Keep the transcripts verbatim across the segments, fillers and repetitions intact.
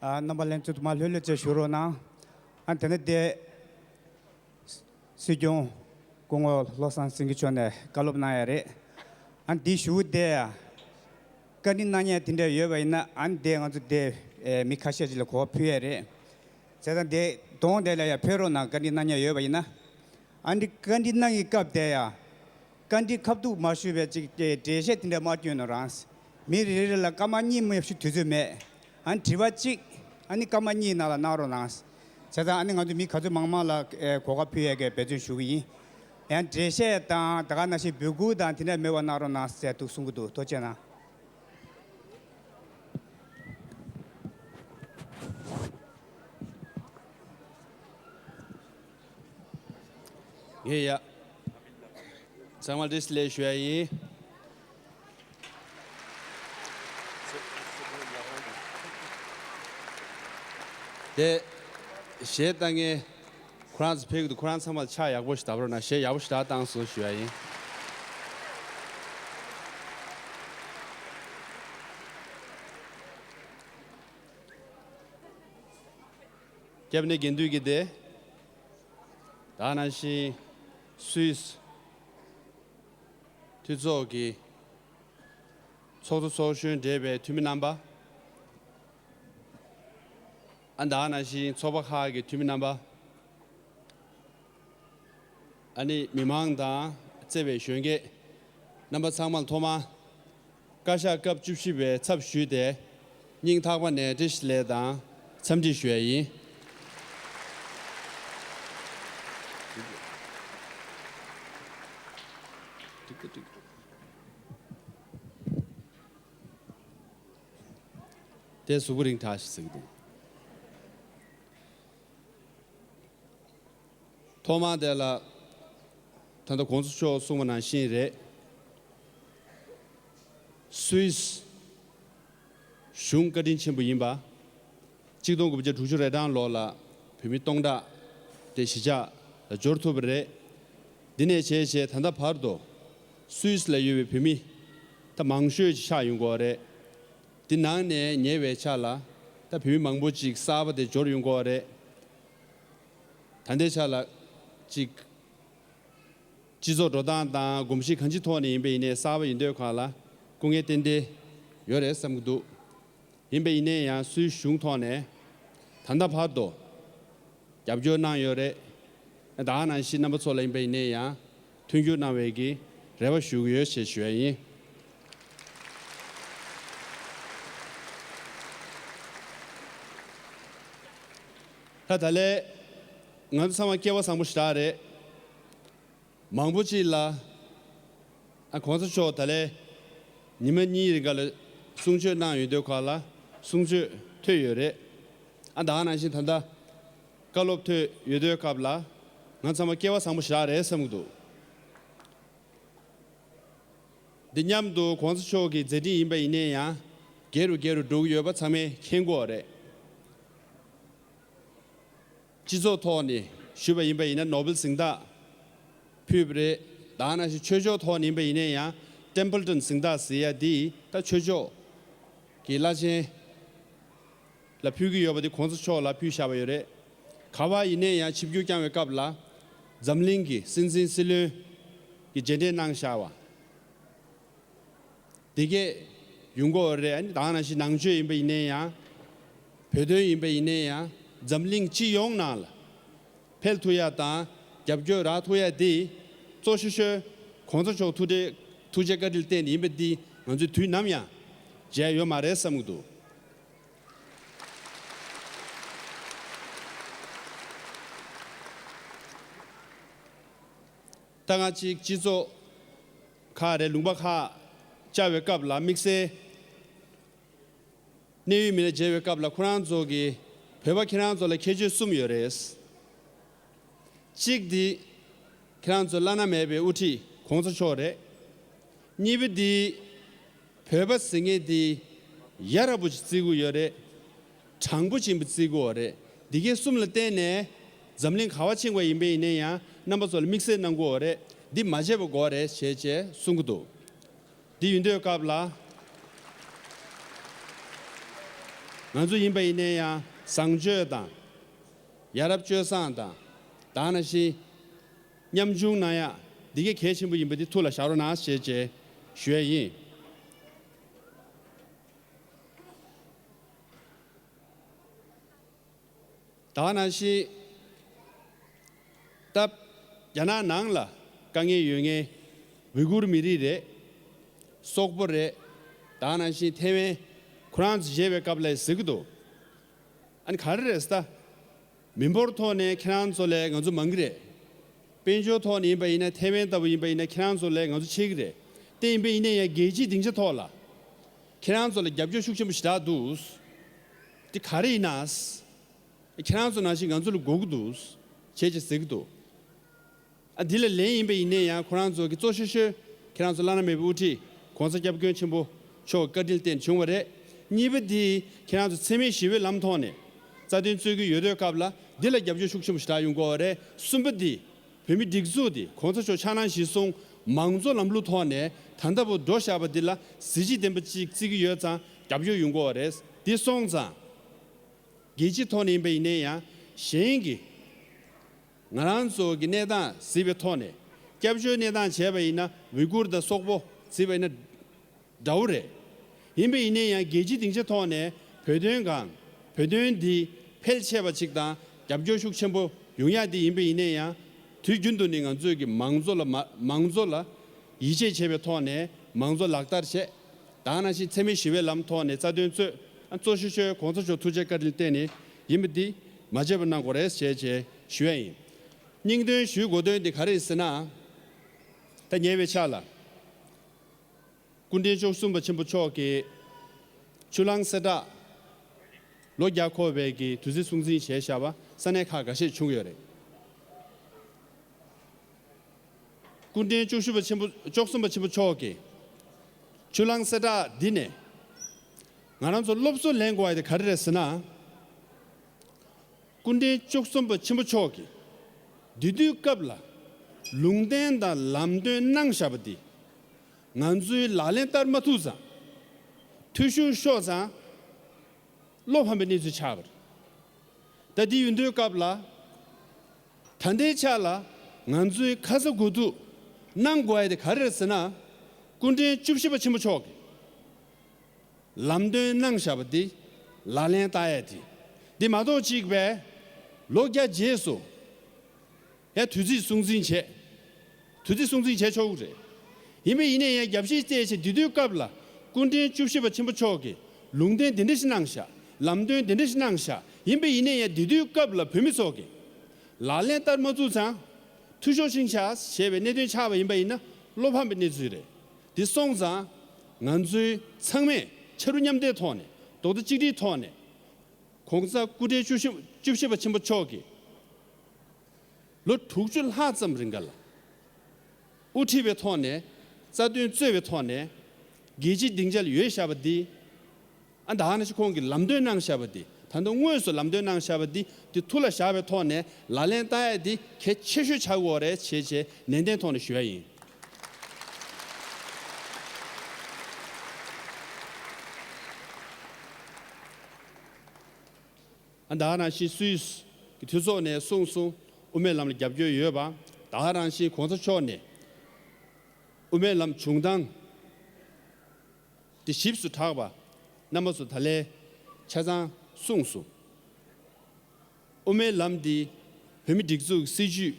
ཨ། རྣམ་པ་ལྷན་རྒྱས་ཚོ་མར་ལྷོད་ལྷོད་བྱས་བཞུགས་རོགས་གནང་། ཨ། དེ་ནས་དེ། སྲིད་སྐྱོང་སྐུ་ངོ་བློ་བཟང་སེང་གེ་མཆོག་ནས་བཀའ་སློབ་གནང་ཡ་རེད། ཨ། འདི་ཞུ་བ་དེ་ཡ། བཀའ་འདྲི་གནང་མཁན་དེ་འདྲ་ཡོད་པ་ཡིན་ན། ཨ། འདི་ང་ཚོ་དེ་མི་ཁ་ཤས་ཅིག་ལ་གོ་བ་ཕུལ་ཡ་རེད། བྱས་ཙང་དེ་གདོང་དེ་ལ་ཡ་ཕེབས་རོགས་གནང་། བཀའ་འདྲི་གནང་མཁན་ཡོད་པ་ཡིན་ན། ཨ། འདི་བཀའ་འདྲི་གནང་གི་སྐབས་དེ་ཡ། བཀའ་འདྲི་ཁ་ཐུག་མ་ཞུས་པའི་ཅིག་དེ་འགྲེལ་བཤད་དེ་འདྲ་མ་བསྐྱོན་ནོ་རང་། མི་རེ་རེ་ལ་སྐར་མ་གཉིས་མ་ཞུ་དུས་ཚོད་མེད། ཨ། དྲི་བ་གཅིག་ཨ་ནི་སྐར་མ་གཉིས་ནང་ལ་གནང་རོགས་གནང་། བྱས་ཙང་ཨ་ནི་ང་ཚོ་མི་ག་ཚོད་མང་མང་ལ་གོ་སྐབས་ཕུལ་ཡས་ཀྱི་འབད་བརྩོན་ཞུ་གི་ཡིན། ཡང་འགྲེལ་བཤད་དང་ད་ག་ནང་བཞིན་འབོད་སྐུལ་དང་དེ་འདྲ་མེད་པ་གནང་རོགས་གནང་ཟེར་འདུག་གསུང་གི་འདུག་ཐུགས་རྗེ་གནང་། ངས་ཡ། ཚང་མ་བཀྲ་ཤིས་བདེ་ལེགས་ཞུ་ཡ་ཡིན། དེ། གཞས་བཏང་མཁན་ཁོ་རང་ཚོ་ཕེབས་ཀྱི་འདུག་ཁོ་རང་ཚང་མ་ལ་ཕྱག་ཡག་པོ་ཞིག་བརྡབ་རོགས་གནང་། གཞས་ཡག་པོ་ཞིག་བརྡབས་བཏང་སོང་ཞུ་ཡ་ཡིན། སྐྱབས་གནས་དགེ་འདུན་གྱི་སྡེ། ད་ག་ནང་བཞིན་སུད་སི་འཐུས་ཚོགས་ཀྱི་ཚོགས་གཙོ་ཚོགས་གཞོན་བགྲེས་པའི་འཐུས་མི་རྣམ་པ། ཨ། ད་ག་ནང་བཞིན་ཚོགས་པ་ཁག་གི་འཐུས་མི་རྣམ་པ། ཨ་ནི་མི་མང་དང་བརྩེ་བའི་གཞོན་སྐྱེས་རྣམ་པ་ཚང་མ་ལ་ཐོག་མར་བཀའ་ཤག་སྐབས་བཅུ་བཞི་པའི་ཚབ་ཞུས་ཏེ་སྙིང་ཐག་པ་ནས་བཀྲ་ཤིས་བདེ་ལེགས་དང་འཚམས་འདྲི་ཞུ་ཡ་ཡིན། དེ་གཟུགས་པོ་རིང་དྲགས་ཤིག་ཟེར་གྱི་འདུག་ཐོག་མར་དེ་ལ་ད་ལྟ་གོང་ས་མཆོག་གསུངས་པ་ནང་བཞིན་རེད། སུད་སི་གཞུང་བཀའ་དྲིན་ཆེན་པོ་ཡིན་པ། གཅིག་སྟོང་དགུ་བརྒྱ་དྲུག་ཅུ་རེ་གྲངས་ལོ་ལ་བོད་མི་སྟོང་ཕྲག་དེ་གཞིས་ཆགས་ལ་འབྱོར་ཐུབ་པ་རེད། འདི་ནས་བྱས་བྱས་ད་ལྟ་བར་དུ་སུད་སི་ལ་ཡོད་པའི་བོད་མི་ད་མང་ཤོས་ཅིག་ཆགས་ཡོང་གི་ཡོད་རེད། འདི་ནང་ནས་ཉེ་བའི་ཆར་ལ་ད་བོད་མི་མང་པོ་ཅིག་གསར་པ་དེ་འབྱོར་ཡོང་གི་ཡོད་རེད། ད་ལྟའི་ཆར་ལ་ཅིག་སྤྱི་ཚོགས་འགྲོ་སྟངས་དང་གོམས་གཤིས་གང་ཅིའི་ཐོག་ནས་ཡིན་པ་ཡིན་ནའི་གསར་པ་ཡིན་དུས་གང་ལ་སྐུ་ངལ་ཏན་ཏན་ཡོད་རེད་བསམ་གྱི་འདུག་ཡིན་པ་ཡིན་ནའི་ཡང་སུད་སི་གཞུང་ཐོག་ནས་ད་ལྟ་བར་དུ་རྒྱབ་སྐྱོར་གནང་ཡོད་རེད། ད་ག་ནང་བཞིན་རྣམ་པ་ཚོ་ལ་ཡིན་པ་ཡིན་ནའི་ཡང་མཐུན་འགྱུར་གནང་བའི་གི་རེ་བ་ཞུ་གི་ཡོད་ཞེས་ཞུ་ཡ་ཡིན། ད་ད་ལས་ང་ཚོ་ཚང་མ་སྐལ་བ་བཟང་པོ་ཞེ་དྲག་རེད། མང་པོ་ཅིག་ལ་ཨ་གོང་ས་མཆོག་ད་ལས་ཉི་མ་གཉིས་རིང་ག་ལ་གསུང་ཆོས་གནང་ཡོད་དུས་ག་ལ་གསུང་ཆོས་ཐོས་ཡོད་རེད། ཨ་ད་ག་ནང་བཞིན་ད་ལྟ་བཀའ་སློབ་ཐོས་ཡོད་དུས་སྐབས་ལ་ང་ཚང་མ་སྐལ་བ་བཟང་པོ་ཞེ་དྲག་རེད་བསམ་གྱི་འདུག་འདི་མཉམ་དུ་གོང་ས་མཆོག་གི་མཛད་འཕྲིན་ཡིན་པ་ཡིན་ནའི་ཡང་རྒྱས་རུ་རྒྱས་རུ་འགྲོ་གི་ཡོད་པ་ཚང་མས་མཁྱེན་གྱི་ཡོད་རེད། སྤྱི་ཚོགས་ཐོག་ནས་ཞུས་པ་ཡིན་པ་ཡིན་ན་ནོ་བེལ་གཟེངས་རྟགས་ཕུལ་བ་རེད། ད་ག་ནང་བཞིན་ཆོས་ཕྱོགས་ཐོག་ནས་ཡིན་པ་ཡིན་ནའི་ཡང་ཊེམ་པལ་ཊོན་གཟེངས་རྟགས་ཟེར་ཡ་འདི་ད་ཆོས་ཕྱོགས་ཀྱི་བླ་ཆེན་ལ་ཕུལ་གྱི་ཡོད་པ་འདི་གོང་ས་མཆོག་ལ་ཕུལ་བཞག་པ་ཡོད་རེད། ག་པར་ཡིན་ནའི་ཡང་ཆིབས་བསྒྱུར་བསྐྱངས་པའི་སྐབས་ལ་འཛམ་གླིང་གི་སྲིད་འཛིན་སྲིད་བློན་གྱི་མཇལ་འཕྲད་གནང་བཞག་པ། དེ་གས་ཡོང་གི་ཡོད་རེད། ཨ་ནི་ད་ག་ནང་བཞིན་ནང་ཆོས་ཡིན་པ་ཡིན་ནའི་ཡང་། བོད་དོན་ཡིན་པ་ཡིན་ནའི་ཡང་འཛམ་གླིང་སྤྱི་ཡོངས་ནང་ལ་འཕེལ་ཐུབ་ཡ་དང་རྒྱབ་སྐྱོར་རག་ཐུབ་ཡ་དེ་གཙོ་ཤོས་ཤོས་གོང་ས་མཆོག་ཐུགས་རྗེ་ཐུགས་རྗེ་བཀའ་དྲིན་བརྟེན་ནས་ཡིན་པ་འདི་ང་ཚོས་དུས་ནམ་ཡང་བརྗེད་ཡ་ཡོད་མ་རེད་བསམ་གྱི་འདུག་ད་ང་གཅིག་སྤྱི་ཚོགས་ཁག་རེད། ལུང་པ་ཁག་བཅར་བའི་སྐབས་ལ་དམིགས་བསལ་གནད་ཡོད་མི་སྣ་མཇལ་བའི་སྐབས་ལ་ཁོ་རང་ཚོ་གིས་བོད་པ་ཁྱེད་རང་ཚོ་ལ་ཁྱད་ཆོས་གསུམ་ཡོད་རེད། གཅིག་འདི་ཁྱེད་རང་ཚོ་བླ་ན་མེད་པའི་དབུ་ཁྲིད་གོང་ས་མཆོག་རེད། གཉིས་པ་འདི་བོད་པ་ཟེར་མཁན་འདི་ཡ་རབས་པོ་ཅིག་བརྩི་གི་ཡོད་རེད། དྲང་པོ་ཅིག་ཡིན་པ་བརྩི་གི་ཡོད་རེད། འདི་གའི་གསུམ་ལ་བརྟེན་ནས་འཛམ་གླིང་ག་པར་ཕྱིན་པ་ཡིན་པ་ཡིན་ན་ཡང་རྣམ་པ་ཚོ་ལ་དམིགས་བསལ་གནང་གི་ཡོད་རེད། འདི་མ་བརྗེད་པ་དགོས་རེད་ཞེས་བྱས་གསུང་གི་འདུག་འདི་ཡིན་དུས་སྐབས་ལ་ ང་ཚོ་ཡིན་པ་ཡིན་ན་ཡང་བཟང་སྤྱོད་དང་། ཡ་རབས་སྤྱོད་བཟང་དང་། ད་ག་ནང་བཞིན་ཉམ་ཆུང་གནང་ཡག་འདི་གས་གལ་ཆེན་པོ་ཡིན་པ་འདི་ཐུགས་ལ་བཞག་རོགས་གནང་ཞེས་བཅས་ཞུ་ཡས་ཡིན། ད་ག་ནང་བཞིན་ད་རྒྱ་ནག་ནང་ལ་དཀའ་ངལ་ཡོད་མཁན་ཝི་གུར་མི་རིགས་རེད། སོག་པོ་རེད། ད་ག་ནང་བཞིན་ཐེ་ཝན། ཁོ་རང་ཚོ་བཞེས་པའི་སྐབས་ལ་ཟེར་གི་འདུག་ཨ་ནི་ག་རེ་རེད་ཟེར་ད། མི་འབོར་ཐོག་ནས་ཁྱེད་རང་ཚོ་ལས་ང་ཚོ་མང་གི་རེད། དཔལ་འབྱོར་ཐོག་ནས་ཡིན་པ་ཡིན་ན་ཐེ་ཝན་ལྟ་བུ་ཡིན་པ་ཡིན་ན་ཁྱེད་རང་ཚོ་ལས་ང་ཚོ་ཆེ་གི་རེད། དེ་ཡིན་པ་ཡིན་ན་ཡང་རྒྱལ་སྤྱིའི་སྡིངས་ཆ་ཐོག་ལ་ཁྱེད་རང་ཚོ་ལ་རྒྱབ་སྐྱོར་ཤུགས་ཆེན་པོ་ཞེ་དྲག་འདུག་དེ་ག་རེ་ཡིན་ན། ཁྱེད་རང་ཚོ་ནང་བཞིན་ང་ཚོ་ལ་དགོས་ཀྱི་འདུག་བྱས་ཅེས་ཟེར་གྱི་འདུག་ཨ་འདི་ལ་ལན་ཡིན་པ་ཡིན་ནའི་ཡང་ཁོ་རང་ཚོ་གི་གཙོ་ཤོས་ཤོས་ཁྱེད་རང་ཚོ་བླ་ན་མེད་པའི་དབུ་ཁྲིད་༸གོང་ས་༸སྐྱབས་མགོན་ཆེན་པོ་མཆོག་བཀའ་དྲིན་བརྟེན་བྱུང་བ་རེད། གཉིས་པ་འདི་ཁྱེད་རང་ཚོ་འཚེ་མེད་ཞི་བའི་ལམ་ཐོག་ནས་རྩ་དོན་རྩོད་ཀྱི་ཡོད་དུས་སྐབས་ལ་འདི་ལ་རྒྱབ་སྐྱོར་ཤུགས་ཆེན་པོ་ཞེ་དྲག་ཡོང་དགོས་པ་རེད། གསུམ་པ་འདི་བོད་མི་སྒྲིག་འཛུགས་འདི་༸གོང་ས་མཆོག་ཕྱག་ནང་གཞི་བཟུང་མང་གཙོ་ལམ་ལུགས་ཐོག་ནས་ད་ལྟ་བུ་འགྲོ་བཞག་པ་འདི་ལ་གཟི་བརྗིད་ལྡན་པ་ཅིག་བརྩི་གི་ཡོད་ཙང་རྒྱབ་སྐྱོར་ཡོང་དགོས་པ་རེད། འདི་སོང་ཙང་། རྒྱལ་སྤྱི་ཐོག་ནས་ཡིན་པ་ཡིན་ནའི་ཡང་གཞན་གྱི་ང་རང་ཚོ་གི་གནས་སྟངས་གཟིགས་པའི་ཐོག་ནས་སྐྱབས་བཅོལ་གནས་སྟངས་བྱས་པ་ཡིན་ན་ཝི་གུར་དང་སོག་པོ་གཟིགས་པ་ཡིན་ན་འདྲ་བོ་རེད། ཡིན་པ་ཡིན་ནའི་ཡང་རྒྱལ་སྤྱིའི་སྡིངས་ཆ་ཐོག་ནས་བོད་དོན་སྒང་བོད་དོན་འདི་འཕེལ་ཆེ་བ་ཅིག་དང་རྒྱབ་སྐྱོར་ཤུགས་ཆེན་པོ་ཡོང་ཡག་འདི་ཡིན་པ་ཡིན་ནའི་ཡང་དུས་རྒྱུན་དུ་ནི་ང་ཚོས་ཀྱི་མང་གཙོ་ལ་མ་མང་གཙོ་ལ་ཡིད་ཆེས་བྱེད་པའི་ཐོག་ནས་མང་གཙོ་ལག་བསྟར་བྱས། ད་ག་ནང་བཞིན་འཚེ་མེད་ཞི་བའི་ལམ་ཐོག་ནས་རྩ་དོན་རྩོད། ཨ་གཙོ་ཤོས་ཤོས་གོང་ས་མཆོག་ཐུགས་རྗེ་བཀའ་དྲིན་བརྟེན་ནས་ཡིན་པ་འདི་མ་བརྗེད་པ་གནང་དགོས་རེད་ཞེས་བཅས་ཞུ་ཡ་ཡིན། སྙིང་དོན་ཞུ་དགོས་དོན་འདི་ག་རེ་ཟེར་ན། ད་ཉེ་བའི་ཆར་ལ་སྐུ་ཕྲེང་བཅུ་གསུམ་པ་ཆེན་པོ་མཆོག་གིས་ཆུ་གླང་གསེར་བྲག་ལོ་བརྒྱ་འཁོར་བའི་གི་དུས་ཚིགས་སྲུང་བརྩི་བྱས་བཞག་པ་ས་གནས་ཁག་འགའ་ཤས་བྱུང་ཡོད་རེད། སྐུ་ཕྲེང་བཅུ་བཞི་པ་ཆེན་པོ་བཅུ་གསུམ་པ་ཆེན་པོ་མཆོག་གིས་ཆུ་གླང་གསེར་བྲག་འདི་ནས་ང་རང་ཚོ་སློབ་གསོ་ལེན་དགོས་ཡ་དེ་ག་རེ་རེད་ཟེར་ན། སྐུ་ཕྲེང་བཅུ་གསུམ་པ་ཆེན་པོ་མཆོག་གིས་དེ་དུས་སྐབས་ལ་ལུང་བསྟན་དང་ལམ་སྟོན་གནང་བཞག་པ་འདི་ང་ཚོའི་ལག་ལེན་བསྟར་མ་ཐུབ་ཙང་། འཐུས་ཤོར་ཤོར་ཙང་། བློ་ཕམ་པའི་གནས་ཚུལ་ཆགས་པ་རེད། ད་འདི་ཡིན་དུས་སྐབས་ལ། ད་ལྟའི་ཆ་ལ་ང་ཚོའི་ཁ་ཚ་དགོས་གཏུགས་གནང་དགོས་ཡ་དེ་ག་རེ་རེད་ཟེར་ན། སྐུ་ཕྲེང་བཅུ་བཞི་པ་ཆེན་པོ་མཆོག་གིས་ལམ་སྟོན་གནང་བཞག་པ་འདི་ལག་ལེན་བསྟར་ཡ་དེ། འདི་མ་གཏོགས་གཅིག་པས་ལོ་བརྒྱ་རྗེས་སུ། ཡང་དུས་ཚིགས་སྲུང་བརྩི་བྱས། དུས་ཚིགས་སྲུང་བརྩི་བྱས་ཆོག་གི་རེད། ཡིན་པ་ཡིན་ནའི་ཡང་རྒྱབ་བཤིག་བལྟས་བྱས་དེ་དུས་སྐབས་ལ་སྐུ་ཕྲེང་བཅུ་བཞི་པ་ཆེན་པོ་མཆོག་གིས་ལུང་བསྟན་འདི་འདྲ་ཞིག་གནང་བཞག་ལམ་སྟོན་འདི་འདྲ་ཞིག་གནང་བཞག་ཡིན་པ་ཡིན་ནའི་ཡང་དེ་དུས་སྐབས་ལ་བོད་མི་ཚོ་གིས་ལག་ལེན་བསྟར་མ་ཚུགས་ཙང་། འཐུས་ཤོར་ཕྱིན་བཞག་ཞེས་པའི་གནད་དོན་ཆགས་པ་ཡིན་པ་ཡིན་ན་བློ་ཕམ་པའི་གནས་ཚུལ་རེད། དེ་སོང་ཙང་། ང་ཚོའི་ཚང་མས་ཕྱར་གྲུ་མཉམ་འདེགས་ཐོག་ནས་རྡོག་རྩ་གཅིག་སྒྲིལ་ཐོག་ནས། གོང་ས་སྐུ་ཕྲེང་བཅུ་བཞི་བཅུ་བཞི་པ་ཆེན་པོ་མཆོག་གིས། ལོ་དྲུག་ཅུ་ལྷག་ཙམ་རིང་ག་ལ། དབུ་ཁྲིད་པའི་ཐོག་ནས་རྩ་དོན་རྩོད་པའི་ཐོག་ནས་རྒྱལ་སྤྱིའི་སྡིངས་ཆ་ལ་ཡོད་བཞག་པ་འདི། ཨ་ད་ནང་བཞིན་ཁོང་གིས་ལམ་སྟོན་གནང་བཞག་པ་འདི་ད་དུང་དངོས་སུ་ལམ་སྟོན་གནང་བཞག་པ་འདི་འདི་ཐུགས་ལ་བཞག་པའི་ཐོག་ནས་ལག་ལེན་བསྟར་ཡ་འདི་གལ་ཆེ་ཤོས་ཆགས་ཀྱི་ཡོད་རེད་ཞེས་བྱས་ནན་ཏན་ཐོག་ནས་ཞུ་ཡ་ཡིན། ཨ་ད་ནང་བཞིན་སུད་སི་གི་འཐུས་ཚོགས་ནས་གསུངས་སོང་། དབུ་མའི་ལམ་ལ་རྒྱབ་སྐྱོར་ཡོད་པ། ད་ག་རང་བཞིན་གོང་ས་མཆོག་ནས་དབུ་མའི་ལམ་བྱུང་སྟངས་དེ་ཞིབ་ཏུ་གྲགས་པ་རྣམ་པ་ཚོ་ད་ལན་ཆ་ཚང་གསུངས་སོང་། དབུ་མའི་ལམ་འདི་བོད་མི་སྒྲིག་འཛུགས་ཀྱི་སྲིད་བྱུས་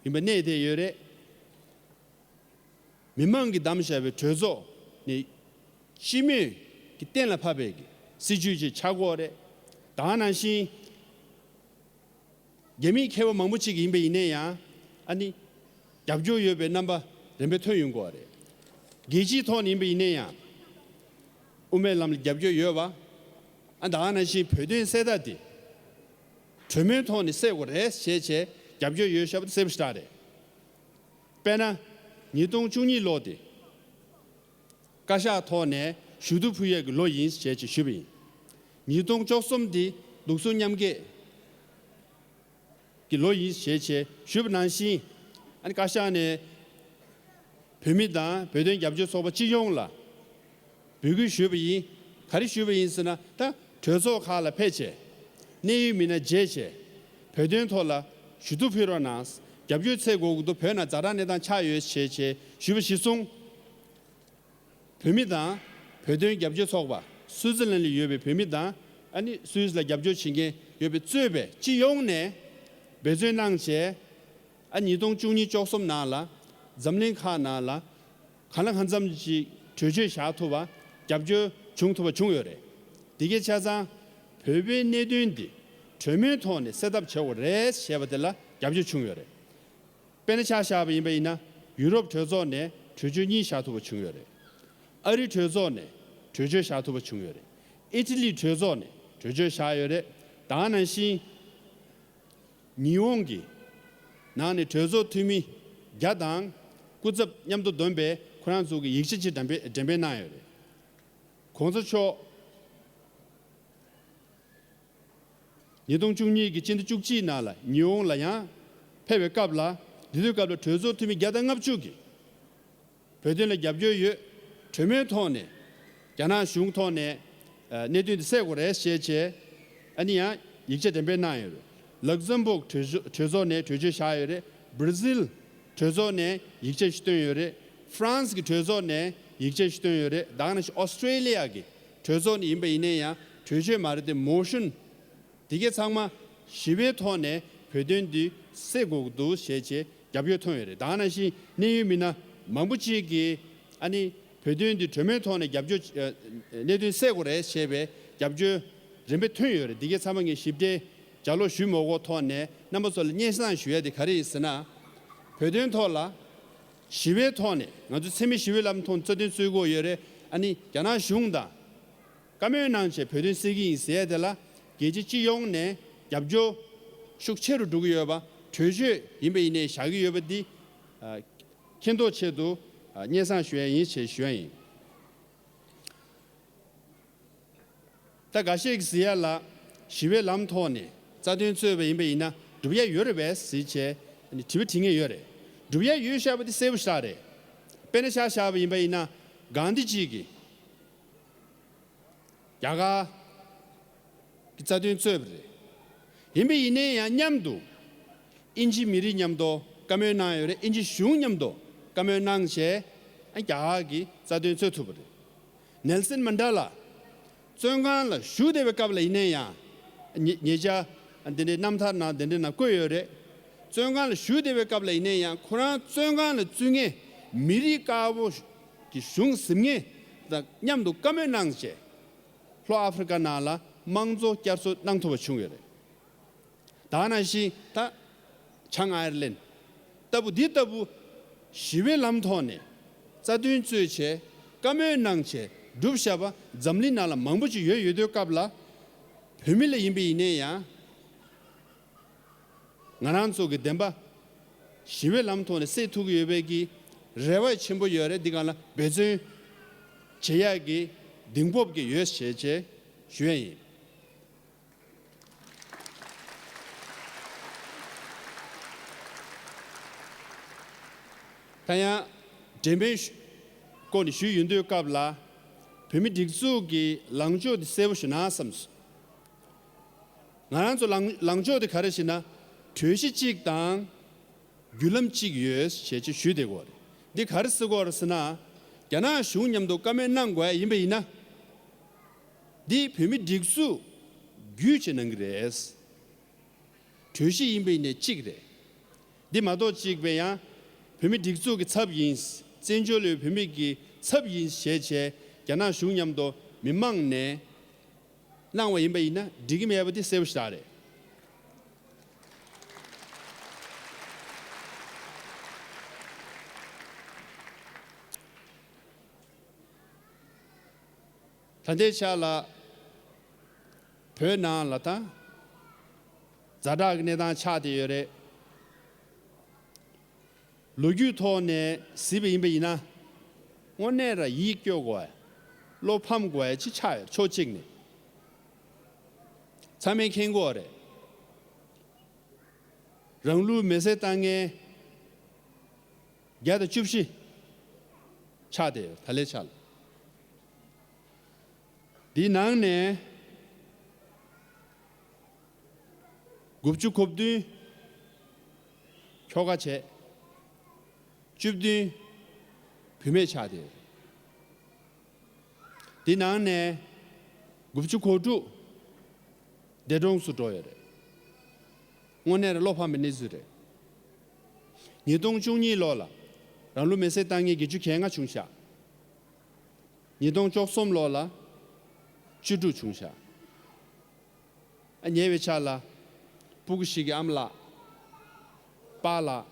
ཡིན་པ་གནས་བསྡད་ཡོད་རེད། མི་མང་གིས་བདམས་བཞག་པའི་གྲོས་ཚོགས་ནས་སྤྱི་མོས་ཀྱིས་གཏན་ལ་ཕབ་པའི་གི་སྲིད་བྱུས་ཅིག་ཆགས་ཀྱི་ཡོད་རེད། ད་ག་ནང་བཞིན་རྒྱ་མིའི་མཁས་པ་མང་པོ་ཅིག་ཡིན་པ་ཡིན་ན་ཡང་ཨ་ནི་རྒྱབ་སྐྱོར་ཡོད་པའི་རྣམ་པ་རིམ་པས་ཐོན་ཡོང་གི་ཡོད་རེད། རྒྱལ་སྤྱིའི་ཐོག་ནས་ཡིན་པ་ཡིན་ན་ཡང་དབུ་མའི་ལམ་ལ་རྒྱབ་སྐྱོར་ཡོད་པ། ཨ་ད་ག་ནང་བཞིན་བོད་དོན་གསལ་བསྒྲགས་དེ་གྲོས་མོལ་ཐོག་ནས་སེལ་དགོས་རེད་ཞེས་བྱས་རྒྱབ་སྐྱོར་ཡོད་བཞག་པ་དེ་གསལ་པོ་ཞེ་དྲག་རེད། དཔེར་ན། ཉིས་སྟོང་བཅུ་གཉིས་ལོ་དེ། བཀའ་ཤག་ཐོག་ནས་ཞུ་གཏུག་ཕུལ་ཡས་ཀྱི་ལོ་ཡིན་ཞེས་བྱས་ཞུས་པ་ཡིན། ཉིས་སྟོང་བཅུ་གསུམ་དེ་ལུགས་སྲོལ་མཉམ་འགལ་གྱི་ལོ་ཡིན་ཞེས་བྱས་ཞུས་པ་ནང་བཞིན། ཨ་ནི་བཀའ་ཤག་ནས་བོད་མི་དང་བོད་དོན་རྒྱབ་སྐྱོར་ཚོགས་པ་སྤྱི་ཡོངས་ལ་འབོད་སྐུལ་ཞུས་པ་ཡིན། ག་རེ་ཞུས་པ་ཡིན་ཟེར་ན། ད་ གྲོས་ཚོགས་ཁག་ལ་ཕེབས་བྱས། གནད་ཡོད་མི་སྣ་མཇལ་བྱས། བོད་དོན་ཐོག་ལ་ཞུ་གཏུག་ཕུལ་རོགས་གནང་། རྒྱབ་སྐྱོར་འཚོལ་དགོས་ཀྱི་འདུག་བོད་ནང་ཛ་དྲག་གནས་སྟངས་ཆགས་ཡོད་ཞེས་བྱས་ཞུས་པ་གཞིར་བཟུང་། བོད་མི་དང་། བོད་དོན་རྒྱབ་སྐྱོར་ཚོགས་པ། སུའུ་ཙི་ལན་ལ་ཡོད་པའི་བོད་མི་དང་། ཨ་ནི་སུད་སི་ལ་རྒྱབ་སྐྱོར་བྱེད་མཁན་ཡོད་པའི་གཙོས་པའི་སྤྱི་ཡོངས་ནས་འབད་བརྩོན་གནང་བྱས། ཨ་ཉིས་སྟོང་བཅུ་གཉིས་བཅུ་གསུམ་ནང་ལ་འཛམ་གླིང་ཁག་ནང་ལ་གང་ལ་གང་འཚམ་ཅིག་གྲོས་ཆོད་བཞག་ཐུབ་པ། རྒྱབ་སྐྱོར་བྱུང་ཐུབ་པ་བྱུང་ཡོད་རེད། དེ་གའི་ཆ་ཚང་བོད་པའི་གནད་དོན་འདི་གྲོས་མོལ་ཐོག་ནས་སེལ་ཐབས་བྱེད་དགོས་རེད་ཞེས་པ་དེ་ལ་རྒྱབ་སྐྱོར་བྱུང་ཡོད་རེད། དཔེར་ན་ཆ་བཞག་པ་ཡིན་པ་ཡིན་ན། ཡུ་རོབ་གྲོས་ཚོགས་ནས་གྲོས་ཆོད་གཉིས་བཞག་ཐུབ་པ་བྱུང་ཡོད་རེད། ཨ་རི་གྲོས་ཚོགས་ནས་གྲོས་ཆོད་བཞག་ཐུབ་པ་བྱུང་ཡོད་རེད། ཨི་ཊ་ལི་གྲོས་ཚོགས་ནས་གྲོས་ཆོད་བཞག་ཡོད་རེད། ད་ག་ནང་བཞིན་ཉི་ཧོང་གི་ནང་ནས་གྲོས་ཚོགས་འཐུས་མི་བརྒྱ་དང་སྐུ་ཚབ་མཉམ་དུ་བསྡོམས་པས་ཁོ་རང་ཚོ་གི་ཡིག་ཆ་ཅིག་འགྲེམས་སྤེལ་འགྲེམས་སྤེལ་གནང་ཡོད་རེད། གོང་ས་མཆོག་ཉིས་སྟོང་བཅུ་གཉིས་ཀྱི་སྤྱི་ཟླ་བཅུ་གཅིག་ནང་ལ་ཉི་ཧོང་ལ་ཡང་ཕེབས་པའི་སྐབས་ལ། དེ་དུས་སྐབས་ལ་གྲོས་ཚོགས་འཐུས་མི་བརྒྱ་དང་ལྔ་བཅུ་གིས་བོད་དོན་ལ་རྒྱབ་སྐྱོར་ཡོད། གྲོས་མོལ་ཐོག་ནས་རྒྱ་ནག་གཞུང་ཐོག་ནས་ཨ་གནད་དོན་དེ་སེལ་དགོས་རེད་ཞེས་བྱས། ཨ་ནི་ཡང་ཡིག་ཆ་འགྲེམས་སྤེལ་གནང་ཡོད་རེད། ལག་ཛམ་བུག་གྲོས་ཚོགས་གྲོས་ཚོགས་ནས་གྲོས་ཆོད་བཞག་ཡོད་རེད། སྦྲ་ཟིལ་གྲོས་ཚོགས་ནས་ཡིག་ཆ་ཞིག་བཏོན་ཡོད་རེད། ཧྥ་རན་སི་གི་གྲོས་ཚོགས་ནས་ཡིག་ཆ་ཞིག་བཏོན་ཡོད་རེད། ད་ག་ནང་བཞིན་ཨོ་སི་ཀྲེ་ལི་ཡ་གི་གྲོས་ཚོགས་ནས་ཡིན་པ་ཡིན་ན་ཡང་གྲོས་ཆོད་མ་རེད་དེ། མོ་ཤན་དེ་གས་ཚང་མ་ཞི་བའི་ཐོག་ནས་བོད་དོན་འདི་སེལ་དགོས་ཀྱི་འདུག་ཞེས་བྱས་རྒྱབ་སྐྱོར་ཐོན་ཡོད་རེད། ད་ག་ནང་བཞིན་གནད་ཡོད་མི་སྣ་མང་པོ་ཅིག་གིས་ཨ་ནི་བོད་དོན་འདི་གྲོས་མོལ་ཐོག་ནས་རྒྱབ་སྐྱོར་ཨ་གནད་དོན་སེལ་དགོས་རེད་ཞེས་པའི་རྒྱབ་སྐྱོར་རིམ་པས་ཐོན་ཡོད་རེད། དེ་གས་ཚང་མ་ངས་ཞིབ་ཕྲའི་ལྗགས་ཀློག་ཞུས་མ་དགོས་ཐོག་ནས་རྣམ་པ་ཚོ་ལ་སྙན་སེང་ཞུ་ཡ་དེ་ག་རེ་ཡིན་ཟེར་ན། བོད་དོན་ཐོག་ལ་ཞི་བའི་ཐོག་ནས་ང་ཚོ་འཚེ་མེད་ཞི་བའི་ལམ་ཐོག་ནས་རྩ་དོན་རྩོད་དགོས་ཡོད་རེད། ཨ་ནི་རྒྱ་ནག་གཞུང་དང་བཀའ་མོལ་གནང་བྱས་བོད་དོན་སེལ་གྱི་ཡིན་ཟེར་ཡ་དེ་ལ་རྒྱལ་སྤྱི་སྤྱི་ཡོངས་ནས་རྒྱབ་སྐྱོར་ཤུགས་ཆེ་རུ་འགྲོ་གི་ཡོད་པ། གྲོས་ཆོད་ཡིན་པ་ཡིན་ནའི་བཞག་གི་ཡོད་པ་འདི་ཨ་མཁྱེན་རྟོགས་ཆེད་དུ་ཨ་སྙན་སེང་ཞུ་ཡ་ཡིན་ཞེས་ཞུ་ཡ་ཡིན། ད་འགའ་ཤས་ཀྱིས་ཟེར་ཡ་ལ་ཞི་བའི་ལམ་ཐོག་ནས་རྩ་དོན་རྩོད་པ་ཡིན་པ་ཡིན་ན་སྒྲུབ་ཡ་ཡོད་རེད་པས་ཟེར་བྱས་ནས་དྲི་བ་དྲི་མཁན་ཡོད་རེད། སྒྲུབ་ཡ་ཡོད་བཤད་པ་དེ་གསལ་པོ་ཞིག་རེད། དཔེར་ན་ཆ་བཞག་པ་ཡིན་པ་ཡིན་ན་གྷན་དྷི་ཇི་གིས་རྒྱ་གར་གྱི་རྩ་དོན་རྩོད་པ་རེད། ཡིན་པ་ཡིན་ནའི་ཡང་མཉམ་དུ་དབྱིན་ཇི་མི་རིགས་མཉམ་དུ་བཀའ་མོལ་གནང་ཡོད་རེད། དབྱིན་ཇི་གཞུང་མཉམ་དུ་བཀའ་མོལ་གནང་བྱས་རྒྱ་གར་གྱི་རྩ་དོན་རྩོད་ཐུབ་པ་རེད། ནེལ་སན་མན་ཌེ་ལ་བཙོན་ཁང་ལ་བཞུགས་བསྡད་པའི་སྐབས་ལ་ཡིན་ནའི་ཡང་ཉེ་ཉེ་ཆར་འདི་འདྲའི་རྣམ་ཐར་ནང་འདི་འདྲའི་ནང་བཀོད་ཡོད་རེད། བཙོན་ཁང་ལ་བཞུགས་བསྡད་པའི་སྐབས་ལ་ཡིན་ནའི་ཡང་ཁོ་རང་བཙོན་ཁང་ལ་བཙུད་མཁན་མི་རིགས་དཀར་པོ་གི་གཞུང་ཟིན་མཁན་དང་མཉམ་དུ་བཀའ་མོལ་གནང་བྱས། ལྷོ་ཨ་ཧྥེ་རི་ཀ་ནང་ལ་དམངས་གཙོ་བསྐྱར་གསོ་གནང་ཐུབ་པ་བྱུང་ཡོད་རེད། ད་ནང་བཞིན་ད་བྱང་ཨའེ་ར་ལན་ལྟ་བུ་འདི་ལྟ་བུ་ཞི་བའི་ལམ་ཐོག་ནས་རྩ་དོན་རྩོད་བྱས་བཀའ་མོལ་གནང་བྱས་སྒྲུབ་བཞག་པ་འཛམ་གླིང་ནང་ལ་མང་པོ་ཅིག་ཡོད་ཡོད་དུས་སྐབས་ལ། བོད་མི་ལ་ཡིན་པ་ཡིན་ནའི་ཡང་། ང་རང་ཚོ་གི་བདེན་པ་ཞི་བའི་ལམ་ཐོག་ནས་སེལ་ཐུབ་ཀྱི་ཡོད་པའི་གི་རེ་བ་ཆེན་པོ་ཡོད་རེད། འདི་སྒང་ལ་འབད་བརྩོན་བྱེད་ཡག་གི་གདེང་སྤོབས་ཀྱི་ཡོད་ཞེས་བྱས་ཞུ་ཡ་ཡིན། ད་ཡང་འགྲེམས་སྤེལ་སྐོར་ནས་ཞུས་ཡོང་དུས་སྐབས་ལ་བོད་མི་སྒྲིག་འཛུགས་ཀྱི་ལངས་ཕྱོགས་དེ་གསལ་པོ་ཞུ་ན་བསམས་སོང་། ང་རང་ཚོ་ལངས་ལངས་ཕྱོགས་དེ་ག་རེ་ཞེ་ན། གྲོས་གཞི་གཅིག་དང་བརྒྱུད་ལམ་གཅིག་ཡོད་ཞེས་ཅིག་ཞུས་བསྡད་ཀྱི་ཡོད་རེད། འདི་ག་རེ་ཟེར་གྱི་ཡོད་རེད་ཟེར་ན། རྒྱ་ནག་གཞུང་མཉམ་དུ་བཀའ་མོལ་གནང་དགོས་ཡ་ཡིན་པ་ཡིན་ན། འདི་བོད་མི་སྒྲིག་འཛུགས་བརྒྱུད་བྱས་གནང་གི་རེད། གྲོས་གཞི་ཡིན་པ་ཡིན་ནའི་གཅིག་རེད། འདི་མ་གཏོགས་གཅིག་པའི་ཡང་བོད་མི་སྒྲིག་འཛུགས་ཀྱི་ཚབ་ཡིན། བཙན་བྱོལ་བའི་བོད་མི་གི་ཚབ་ཡིན་ཞེས་བྱས་རྒྱ་ནག་གཞུང་མཉམ་དུ་མི་མང་ནས་གནང་བ་ཡིན་པ་ཡིན་ན་འགྲིག་གི་མེད་པ་དེ་གསལ་པོ་ཞིག་རེད། ད་ལྟའི་ཆ་ལ་བོད་ནང་ལ་ད་ཛ་དྲག་གི་གནས་སྟངས་ཆགས་བསྡད་ཡོད་རེད། ལོ་རྒྱུས་ཐོག་ནས་གཟིགས་པ་ཡིན་པ་ཡིན་ན། དངོས་གནས་ར་ཡིད་སྐྱོ་དགོས། བློ་ཕམ་དགོས་ཅིག་ཆགས་ཡོད་ཕྱོགས་གཅིག་ནས། ཚང་མས་མཁྱེན་གྱི་ཡོད་རེད། རང་ལུས་མེར་སྲེག་བཏང་མཁན་བརྒྱ་དང་བཅུ་བཞི་ཆགས་བསྡད་ཡོད་ད་ལོའི་ཆར་ལ། འདིའི་ནང་ནས་ དགུ་བཅུ་གོ་བདུན་ཁྱོ་ག་བྱས། བཅུ་བདུན་བུད་མེད་ཆགས་ཏེ། འདི་ནང་ནས་དགུ་བཅུ་གོ་དྲུག་འདས་གྲོངས་སུ་འགྲོ་ཡོད་རེད། དངོས་གནས་རེད། བློ་ཕམ་པའི་གནས་ཚུལ་རེད། ཉིས་སྟོང་བཅུ་གཉིས་ལོ་ལ་རང་ལུས་མེར་སྲེག་བཏང་མཁན་བརྒྱད་ཅུ་གྱ་ལྔ་བྱུང་ཤག་ཉིས་སྟོང་བཅུ་གསུམ་ལོ་ལ་བཅུ་དྲུག་བྱུང་ཤག་ཨ། ཉེ་བའི་ཆར་ལ་སྤུ་གུ་ཞིག་གི་ཨ་མ་ལགས། པཱ་ལགས།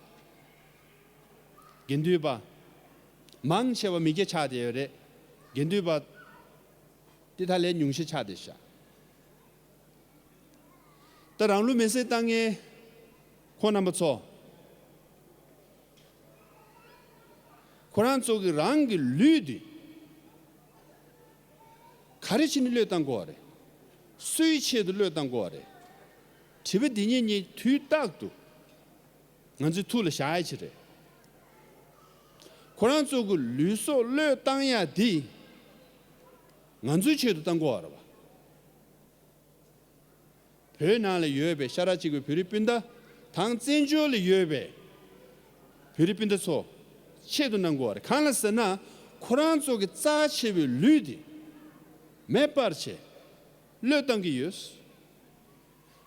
དགེ་འདུན་པ། མང་ཆེ་བ་མི་སྐྱ་ཆགས་བསྡད་ཡོད་རེད། དགེ་འདུན་པ་དེ་དག་ལས་ཉུང་ཤས་ཆགས་བསྡད་ཤག་ད་རང་ལུས་མེར་སྲེག་བཏང་མཁན་ཁོང་རྣམ་པ་ཚོ། ཁོ་རང་ཚོ་གི་རང་གི་ལུས་འདི་ག་རེ་བྱས་ནས་བློས་བཏང་དགོས་པ་རེད། སུའི་ཆེད་དུ་བློས་བཏང་དགོས་པ་རེད། དྲི་བ་འདི་གཉིས་གཉིས་དུས་རྟག་ཏུ་ང་ཚོའི་ཐུགས་ལ་བཞག་ཡ་ཅིག་རེད། ཁོ་རང་ཚོ་གི་ལུས་སྲོག་བློས་བཏང་ཡ་འདི་ང་ཚོའི་ཆེད་དུ་བཏང་དགོས་པ་རེད་པ། བོད་ནང་ལ་ཡོད་པའི་ཤ་ཁྲག་གཅིག་པའི་བོད་རིགས་སྤུན་ཟླ་དང་། བཙན་བྱོལ་ལ་ཡོད་པའི་བོད་རིགས་སྤུན་ཟླ་ཚོ་ཆེད་དུ་གནང་དགོས་པ་རེད། གང་ལ་ཟེར་ན། ཁོ་རང་ཚོ་གི་རྩ་ཆེ་བའི་ལུས་འདི་མེ་སྤར་བྱས་བློས་བཏང་གི་ཡོད།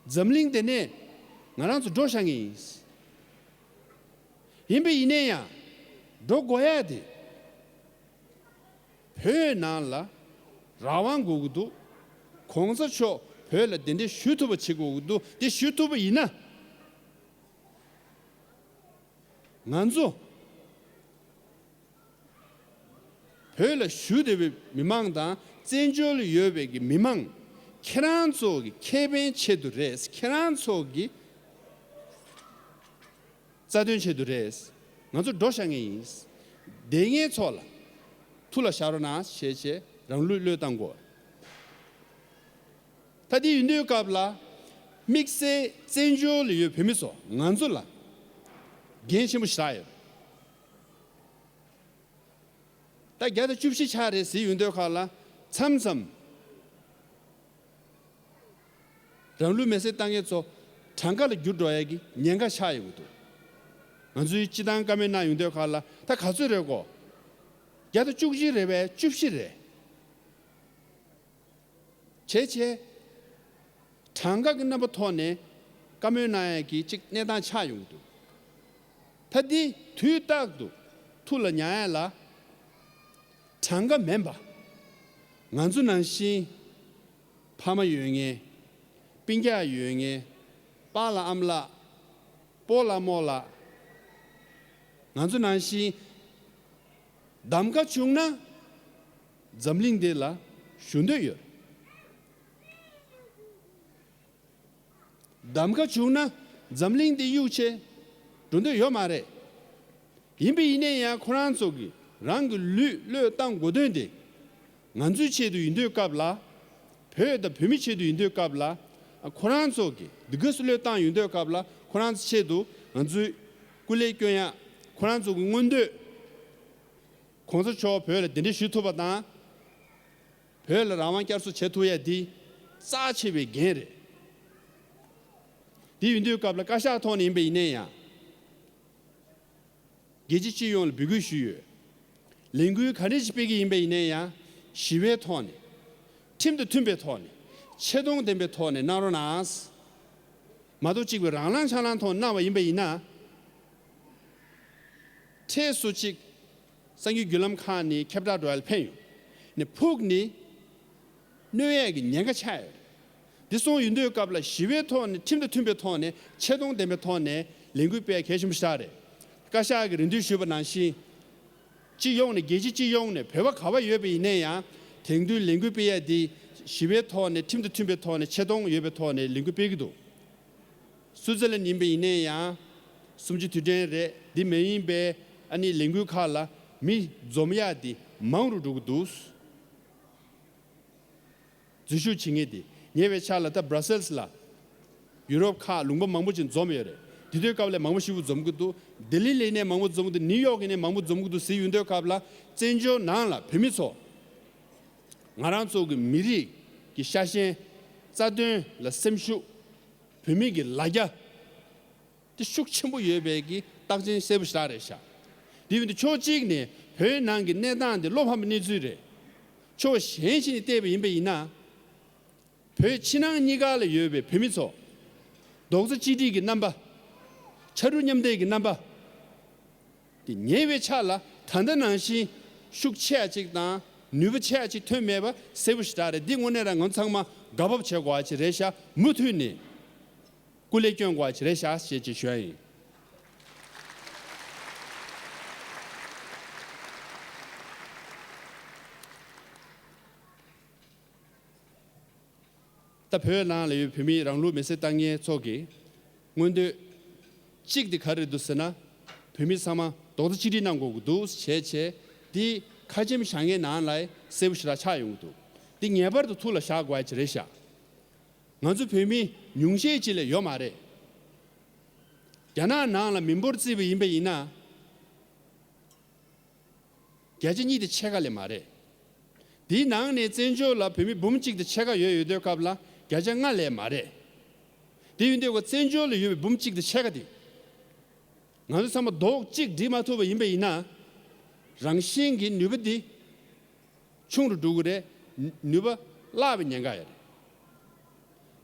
འཛམ་གླིང་འདི་ནས་ང་རང་ཚོ་འགྲོ་བཞག་མཁན་ཡིན། ཡིན་པ་ཡིན་ནའི་ཡང་འགྲོ་དགོས་ཡ་དེ། བོད་ནང་ལ་རང་དབང་དགོས་ཀྱི་འདུག་གོང་ས་མཆོག་བོད་ལ་གདན་འདྲེན་ཞུ་ཐུབ་པ་བྱེད་དགོས་ཀྱི་འདུག་དེ་ཞུ་ཐུབ་པ་ཡིན་ན། ང་ཚོ་བོད་ལ་བཞུགས་བསྡད་པའི་མི་མང་དང་། བཙན་བྱོལ་ལ་ཡོད་པའི་གི་མི་མང་། ཁྱེད་རང་ཚོ་གི་ཁེ་ཕན་ཆེད་དུ་རེད། ཁྱེད་རང་ཚོ་གི་རྩ་དོན་ཆེད་དུ་རེད། ང་ཚོ་འགྲོ་བཞག་མཁན་ཡིན། བསྡད་མཁན་ཚོ་ལ་ཐུགས་ལ་བཞག་རོགས་གནང་བྱས་བྱས་རང་ལུས་བློས་བཏང་དགོས། ད་དེ་ཡིན་དུས་སྐབས་ལ་དམིགས་བསལ་བཙན་བྱོལ་ལ་ཡོད་བོད་མི་ཚོ་ང་ཚོ་ལ་འགན་ཆེན་པོ་ཞིག་རག་ཡོད། ད་བརྒྱ་དང་བཅུ་བཞི་ཆགས་རེད་ཟེར་ཡོང་དུས་སྐབས་ལ་མཚམས་མཚམས་རང་ལུས་མེར་སྲེག་བཏང་མཁན་ཚོ་གྲངས་ཀ་ལ་འགྱུར་འགྲོ་ཡ་གི་ཉེན་ཁ་ཆགས་ཡོང་གི་འདུག་ང་ཚོའི་སྤྱི་བཏང་བཀའ་མོལ་གནང་ཡོང་དུས་སྐབས་ལ། ད་ག་ཚོད་རེད་གོ། བརྒྱ་དང་བཅུ་གཅིག་རེད་པས། བཅུ་བཞི་རེད། བྱས་བྱས། གྲངས་ཀ་གི་རྣམ་པ་ཐོག་ནས་བཀའ་མོལ་གནང་ཡ་གི་གཅིག་གནས་སྟངས་ཆགས་ཡོང་གི་འདུག་ད་འདི་དུས་རྟག་ཏུ་ཐུགས་ལ་ཉར་ཡ་ལ། གྲངས་ཀ་མིན་པ། ང་ཚོ་ནང་བཞིན་ཕ་མ་ཡོད་མཁན། སྤུན་ཀྱག་ཡོད་མཁན། པཱ་ལགས་ཨ་མ་ལགས། སྤོ་ལགས་རྨོ་ལགས། ང་ཚོ་ནང་བཞིན་གདམ་ག་བྱུང་ན་འཛམ་གླིང་འདི་ལ་བཞུགས་འདོད་ཡོད། གདམ་ག་བྱུང་ན་འཛམ་གླིང་འདི་གཡུག་བྱས་འགྲོ་འདོད་ཡོད་མ་རེད། ཡིན་པ་ཡིན་ནའི་ཡང་ཁོ་རང་ཚོ་གིས་རང་གི་ལུས་བློས་བཏང་དགོས་དོན་དེ། ང་ཚོའི་ཆེད་དུ་ཡིན་དུས་སྐབས་ལ། བོད་དང་བོད་མི་ཆེད་དུ་ཡིན་དུས་སྐབས་ལ། ཁོ་རང་ཚོ་གིས་འདི་གས་སུ་བློས་བཏང་ཡོང་དུས་སྐབས་ལ། ཁོ་རང་ཚོའི་ཆེད་དུ་ང་ཚོའི་སྐུ་ལས་བསྐྱོན་ཡ། ཁོ་རང་ཚོ་གི་མངོན་འདོད། གོང་ས་མཆོག་བོད་ལ་གདན་འདྲེན་ཞུ་ཐུབ་པ་དང་། བོད་ལ་རང་དབང་བསྐྱར་གསོ་བྱེད་ཐུབ་ཡ་འདི་རྩ་ཆེ་བའི་འགན་རེད། དེ་ཡིན་དུས་སྐབས་ལ་བཀའ་ཤག་ཐོག་ནས་ཡིན་པ་ཡིན་ནའི་ཡང་། རྒྱལ་སྤྱི་སྤྱི་ཡོངས་ལ་འབོད་སྐུལ་ཞུས་ཡོད། ལས་འགུལ་ག་འདྲ་ཞིག་སྤེལ་གྱི་ཡིན་པ་ཡིན་ནའི་ཡང་། ཞི་བའི་ཐོག་ནས། ཁྲིམས་དང་མཐུན་པའི་ཐོག་ནས། ཆེ་མཐོང་ལྡན་པའི་ཐོག་ནས་གནང་རོགས་གནང་། མ་གཏོགས་གཅིག་པའི་རང་ལངས་ཆག་ལངས་ཐོག་གནང་བ་ཡིན་པ་ཡིན་ན། འཕྲལ་སུ་གཅིག་གསར་འགྱུར་བརྒྱུད་ལམ་ཁག་ནས་ཁྱབ་བསྒྲགས་འགྲོ་ཡ་ལ་ཕན་ཡོད། ནས་ཕུགས་ནས་གནོད་ཡས་ཀྱི་ཉེན་ཁ་ཆགས་ཡོད། འདི་སོང་ཡོང་དུས་སྐབས་ལ་ཞི་བའི་ཐོག་ནས། ཁྲིམས་དང་མཐུན་པའི་ཐོག་ནས། ཆེ་མཐོང་ལྡན་པའི་ཐོག་ནས་ལས་འགུལ་སྤེལ་གལ་ཆེན་པོ་ཞིག་རེད། བཀའ་ཤག་གིས་རེ་འདུན་ཞུས་པ་ནང་བཞིན། སྤྱི་ཡོངས་ནས། རྒྱལ་སྤྱི་སྤྱི་ཡོངས་ནས་བོད་པ་ག་པར་ཡོད་པ་ཡིན་ནའི་ཡང་། དེང་དུས་ལས་འགུལ་སྤེལ་ཡས་འདི་ཞི་བའི་ཐོག་ནས། ཁྲིམས་དང་མཐུན་པའི་ཐོག་ནས། ཆེ་མཐོང་ཡོད་པའི་ཐོག་ནས་ལས་འགུལ་སྤེལ་གྱི་འདུག་སུའུ་ཙེར་ལན་ཡིན་པ་ཡིན་ནའི་ཡང་། གསུམ་བཅུའི་དུས་དྲན་རེད། འདི་མ་ཡིན་པའི་ཨ་ནི་ལས་འགུལ་ཁག་ལ་མི་འཛོམས་ཡག་འདི་མང་རུ་འགྲོ་གི་འདུག་འཛུལ་ཞུགས་བྱེད་མཁན་དེ། ཉེ་བའི་ཆར་ལ་ད་Brussels་ལ་ཡུ་རོབ་ཁག་ལུང་པ་མང་པོ་ཅིག་འཛོམས་ཡོད་རེད། དེ་དུས་སྐབས་ལ་མང་པོ་ཞེ་པོ་འཛོམས་ཀྱི་འདུག་ལྡི་ལི་ལ་ནས་མང་པོ་འཛོམས་ཀྱི་འདུག་ནིའུ་ཡོག་གི་ནས་མང་པོ་འཛོམས་ཀྱི་འདུག་ཟེར་ཡོང་དུས་སྐབས་ལ། བཙན་བྱོལ་ནང་ལ་བོད་མི་ཚོ། ང་རང་ཚོ་གི་མི་རིགས་ཀྱི་ཤ་ཞེན། རྩ་དོན་ལ་སེམས་ཤུགས། བོད་མི་གི་ལ་རྒྱ་དེ་ཤུགས་ཆེན་པོ་ཡོད་པའི་གི་རྟགས་མཚན་གསལ་པོ་ཞེ་དྲག་རེད་ཤག་དེ་ཡིན་དུས་ཕྱོགས་གཅིག་ནས་བོད་ནང་གི་གནས་སྟངས་དེ་བློ་ཕམ་པའི་གནས་ཚུལ་རེད། ཕྱོགས་གཞན་ཞིག་ནས་བལྟས་པ་ཡིན་པ་ཡིན་ན། བོད་ཕྱི་ནང་གཉིས་ཀ་ལ་ཡོད་པའི་བོད་མི་ཚོ་རྡོག་རྩ་གཅིག་སྒྲིལ་གྱི་རྣམ་པ། ཆ་རུ་མཉམ་འདེགས་ཀྱི་རྣམ་པ། དེ་ཉེ་བའི་ཆ་ལ་ད་ལྟ་ནང་བཞིན་ཤུགས་ཆེ་བ་ཅིག་དང་ནུས་པ་ཆེ་བ་ཅིག་ཐོན་མེད་པ་གསལ་པོ་ཞེ་དྲག་རེད། འདི་དངོས་གནས་རང་ང་ཚོ་ཚང་མ་དགའ་སྤོབས་བྱེད་དགོས་པ་ཅིག་རེད་ཤག་མུ་མཐུད་ནས་སྐུ་ལས་བསྐྱོན་དགོས་པ་ཅིག་རེད་ཤག་ཞེས་ཅིག་ཞུ་ཡ་ཡིན། ད་བོད་ནང་ལ་ཡོད་བོད་མིའི་རང་ལུགས་མི་སེར་ལྟ་མཁན་ཚོ་གི་མངོན་འདོད་གཅིག་དེ་ག་རེ་འདུག་ཟེར་ན། བོད་མི་ཚང་མ་རྡོག་རྩ་གཅིག་སྒྲིལ་གནང་དགོས་ཀྱི་འདུག་བྱས་བྱས་འདི་ཁ་ཆེམས་བཞག་མཁན་ནང་ལ་གསལ་པོ་ཞེ་དྲག་ཆགས་ཡོང་གི་འདུག་འདི་ངེས་པར་དུ་ཐུགས་ལ་བཞག་དགོས་ཡ་ཅིག་རེད་ཤག་ང་ཚོ་བོད་མི་ཉུང་ཤས་ཅིག་ལས་ཡོད་མ་རེད། རྒྱ་ནག་ནང་ལ་མི་འབོར་བརྩིས་པ་ཡིན་པ་ཡིན་ན། བརྒྱ་ཆ་གཉིས་དེ་ཕྱེད་ཀ་ལས་མ་རེད། དེའི་ནང་ནས་བཙན་བྱོལ་ལ་བོད་མི་འབུམ་གཅིག་དང་ཕྱེད་ཀ་ཡོད་ཡོད་དུས་སྐབས་ལ་བརྒྱ་ཆ་ལྔ་ལས་མ་རེད། དེ་ཡིན་དུས་ཀ་བཙན་བྱོལ་ལ་ཡོད་པའི་འབུམ་གཅིག་དང་ཕྱེད་ཀ་དེ། ང་ཚོ་ཚང་མ་རྡོག་གཅིག་སྒྲིལ་མ་ཐུབ་པ་ཡིན་པ་ཡིན་ན། རང་བཞིན་གྱི་ནུས་པ་འདི་ཆུང་རུ་འགྲོ་གི་རེད། ནུས་པ་བརླག་པའི་ཉེན་ཁ་ཡོད་རེད།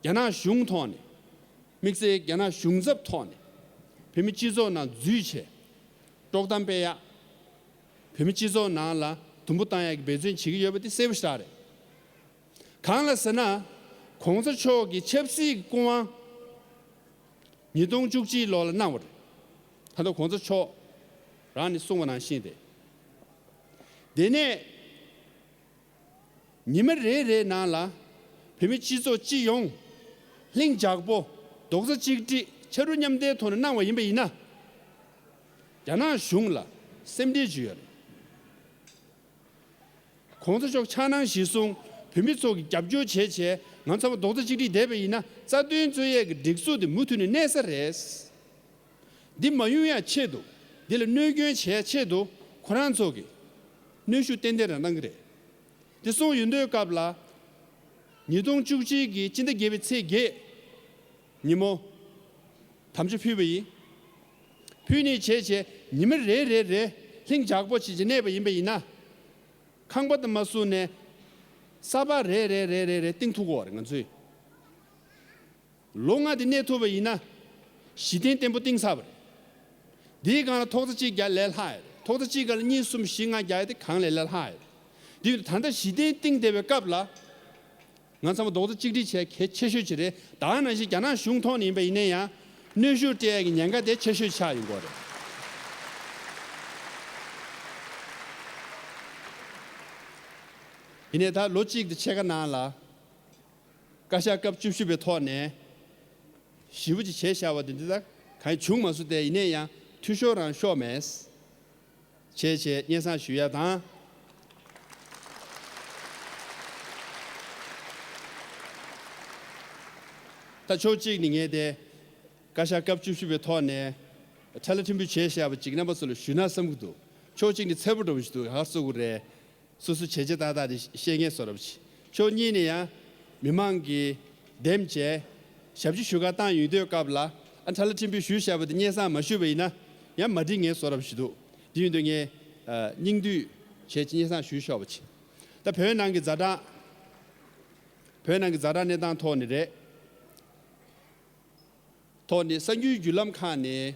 རྒྱ་ནག་གཞུང་ཐོག་ནས་དམིགས་བསལ་རྒྱ་ནག་གཞུང་ཚབ་ཐོག་ནས་བོད་མི་སྤྱི་ཚོགས་ནང་འཛུལ་བྱས་དཀྲོག་གཏམ་སྤེལ་ཡག་བོད་མི་སྤྱི་ཚོགས་ནང་ལ་དུམ་བུ་བཏང་ཡག་གི་འབད་བརྩོན་བྱེད་ཀྱི་ཡོད་པ་དེ་གསལ་པོ་ཞེ་དྲག་རེད། གང་ལ་ཟེར་ན། གོང་ས་མཆོག་གི་ཆབ་སྲིད་ཀྱི་སྐུ་དབང་ཉིས་སྟོང་བཅུ་གཅིག་ལོ་ལ་གནང་བ་རེད། ད་ལྟ་གོང་ས་མཆོག་རང་ནས་གསུངས་པ་ནང་བཞིན་ཏེ། དེ་ནས་ཉི་མ་རེ་རེའི་ནང་ལ་བོད་མི་སྤྱི་ཚོགས་སྤྱི་ཡོངས་ལྷིང་འཇགས་པོ་རྡོག་རྩ་གཅིག་སྒྲིལ་ཆ་རུ་མཉམ་འདེགས་ཐོག་ནས་གནང་བ་ཡིན་པ་ཡིན་ན། རྒྱ་ནག་གཞུང་ལ་སེམས་ཁྲལ་ཅིག་ཡོད་རེད། གོང་ས་མཆོག་ཕྱག་ནང་གཞི་བཟུང་བོད་མི་ཚོ་གི་རྒྱབ་སྐྱོར་བྱས་བྱས་ང་ཚང་མ་རྡོག་རྩ་གཅིག་སྒྲིལ་བསྡད་པ་ཡིན་ན་རྩ་དོན་རྩོད་ཡས་ཀྱི་སྒྲིག་འཛུགས་དེ་མུ་མཐུད་ནས་གནས་ས་རེད། འདི་མ་ཡོང་ཡ་ཆེད་དུ་འདི་ལ་གནོད་སྐྱོན་བྱས་ཆེད་དུ་ཁོ་རང་ཚོ་གི་གནོན་ཤུགས་ཏན་ཏན་རང་བཏང་གི་རེད། འདི་སོང་ཡོང་དུས་སྐབས་ལ་ཉིས་སྟོང་བཅུ་གཅིག་གི་སྤྱི་ཟླ་བརྒྱད་པའི་ཚེས་བརྒྱད་ཉིན་མོ་དམ་བཅའ་ཕུལ་བ་ཡིན། ཕུལ་ནས་བྱས་བྱས་ཉི་མ་རེ་རེ་རེ་ལྷིང་འཇགས་པོ་བྱེད་ཀྱི་གནས་པ་ཡིན་པ་ཡིན་ན། ཁང་པ་དང་མ་བཟུང་ནས་ས་ཕག་རེ་རེ་རེ་རེ་རེ་བཏིང་ཐུབ་ཀྱི་ཡོད་རེད་ང་ཚོས། ལོ་ལྔ་དེ་གནས་ཐུབ་པ་ཡིན་ན་གཞི་རྟེན་བརྟན་པོ་བཏིང་ཚར་བ་རེད། དེའི་སྒང་ལ་ཐོག་རྩེག་གཅིག་རྒྱག་ལས་སླ་ཡོད་རེད། ཐོག་རྩེག་གཅིག་སྒང་ལ་གཉིས་གསུམ་བཞི་ལྔ་རྒྱག་ཡ་དེ་གང་ལས་ལས་སླ་ཡོད་རེད། དེ་ཡིན་དུས་ད་ལྟ་གཞི་རྟེན་བཏིང་བསྡད་པའི་སྐབས་ལ། ང་ཚང་མ་རྡོག་རྩ་གཅིག་སྒྲིལ་བྱེད་གལ་ཆེ་ཤོས་ཅིག་རེད། ད་ནང་བཞིན་རྒྱ་ནག་གཞུང་ཐོག་ནས་ཡིན་པ་ཡིན་ན་ཡང་གནོན་ཤུགས་སྤྲད་ཡ་གི་ཉེན་ཁ་དེ་ཆེ་ཤོས་ཆགས་ཡོང་གི་རེད། ཡིན་ནའི་ད་ལོ་གཅིག་དང་ཕྱེད་ཀ་ནང་ལ་བཀའ་ཤག་སྐབས་བཅུ་བཞི་པའི་ཐོག་ནས་ཞེ་པོ་ཅིག་བྱས་བཞག་པ་དེ་འདི་ད་གང་བྱུང་མ་སོང་སྟེ། ཡིན་ནའི་ཡང་འཐུས་ཤོར་རང་ཤོར་མེད། བྱས་བྱས་སྙན་སེང་ཞུ་ཡ་དང་། ད་ཕྱོགས་གཅིག་ནས་ངས་དེ་བཀའ་ཤག་སྐབས་བཅུ་བཞི་པའི་ཐོག་ནས་ཁྲ་ལ་ཕྲན་བུ་བྱས་བཞག་པ་ཅིག་རྣམ་པ་ཚོ་ལ་ཞུས་ན་བསམ་གྱི་འདུག་ཕྱོགས་གཅིག་ནས་འཚེར་པོ་འདྲ་བོ་ཞིག་འདུག་ཧར་སོ་གི་རེད། སོ་སོ་བྱས་རྗེས་ཏག་ཏག་དེ་བཤད་མཁན་བཟོ་འདྲ་བོ་ཅིག་ཕྱོགས་གཉིས་ནས་ཡང་མི་མང་གིས་འདེམས་བྱས་ཞབས་ཕྱི་ཞུ་ག་བཏང་ཡོང་དུས་སྐབས་ལ་ཨ་ཁྲ་ལ་ཕྲན་བུ་ཞུས་བཞག་པ་དེ་སྙན་སེང་མ་ཞུས་པ་ཡིན་ན་ཡང་མ་འགྲིག་མཁན་བཟོ་འདྲ་བོ་ཞིག་འདུག་དེ་ཡིན་དུས་ངས་ཨ་སྙིང་བསྡུས་བྱས་ཀྱི་སྙན་སེང་ཞུས་ཆོག་པ་ཅིག་ད་བོད་ནང་གི་ཛ་དྲག་བོད་ནང་གི་ཛ་དྲག་གནས་སྟངས་ཐོག་ནས་རེད། ཐོག་ནས་གསར་འགྱུར་བརྒྱུད་ལམ་ཁག་ནས་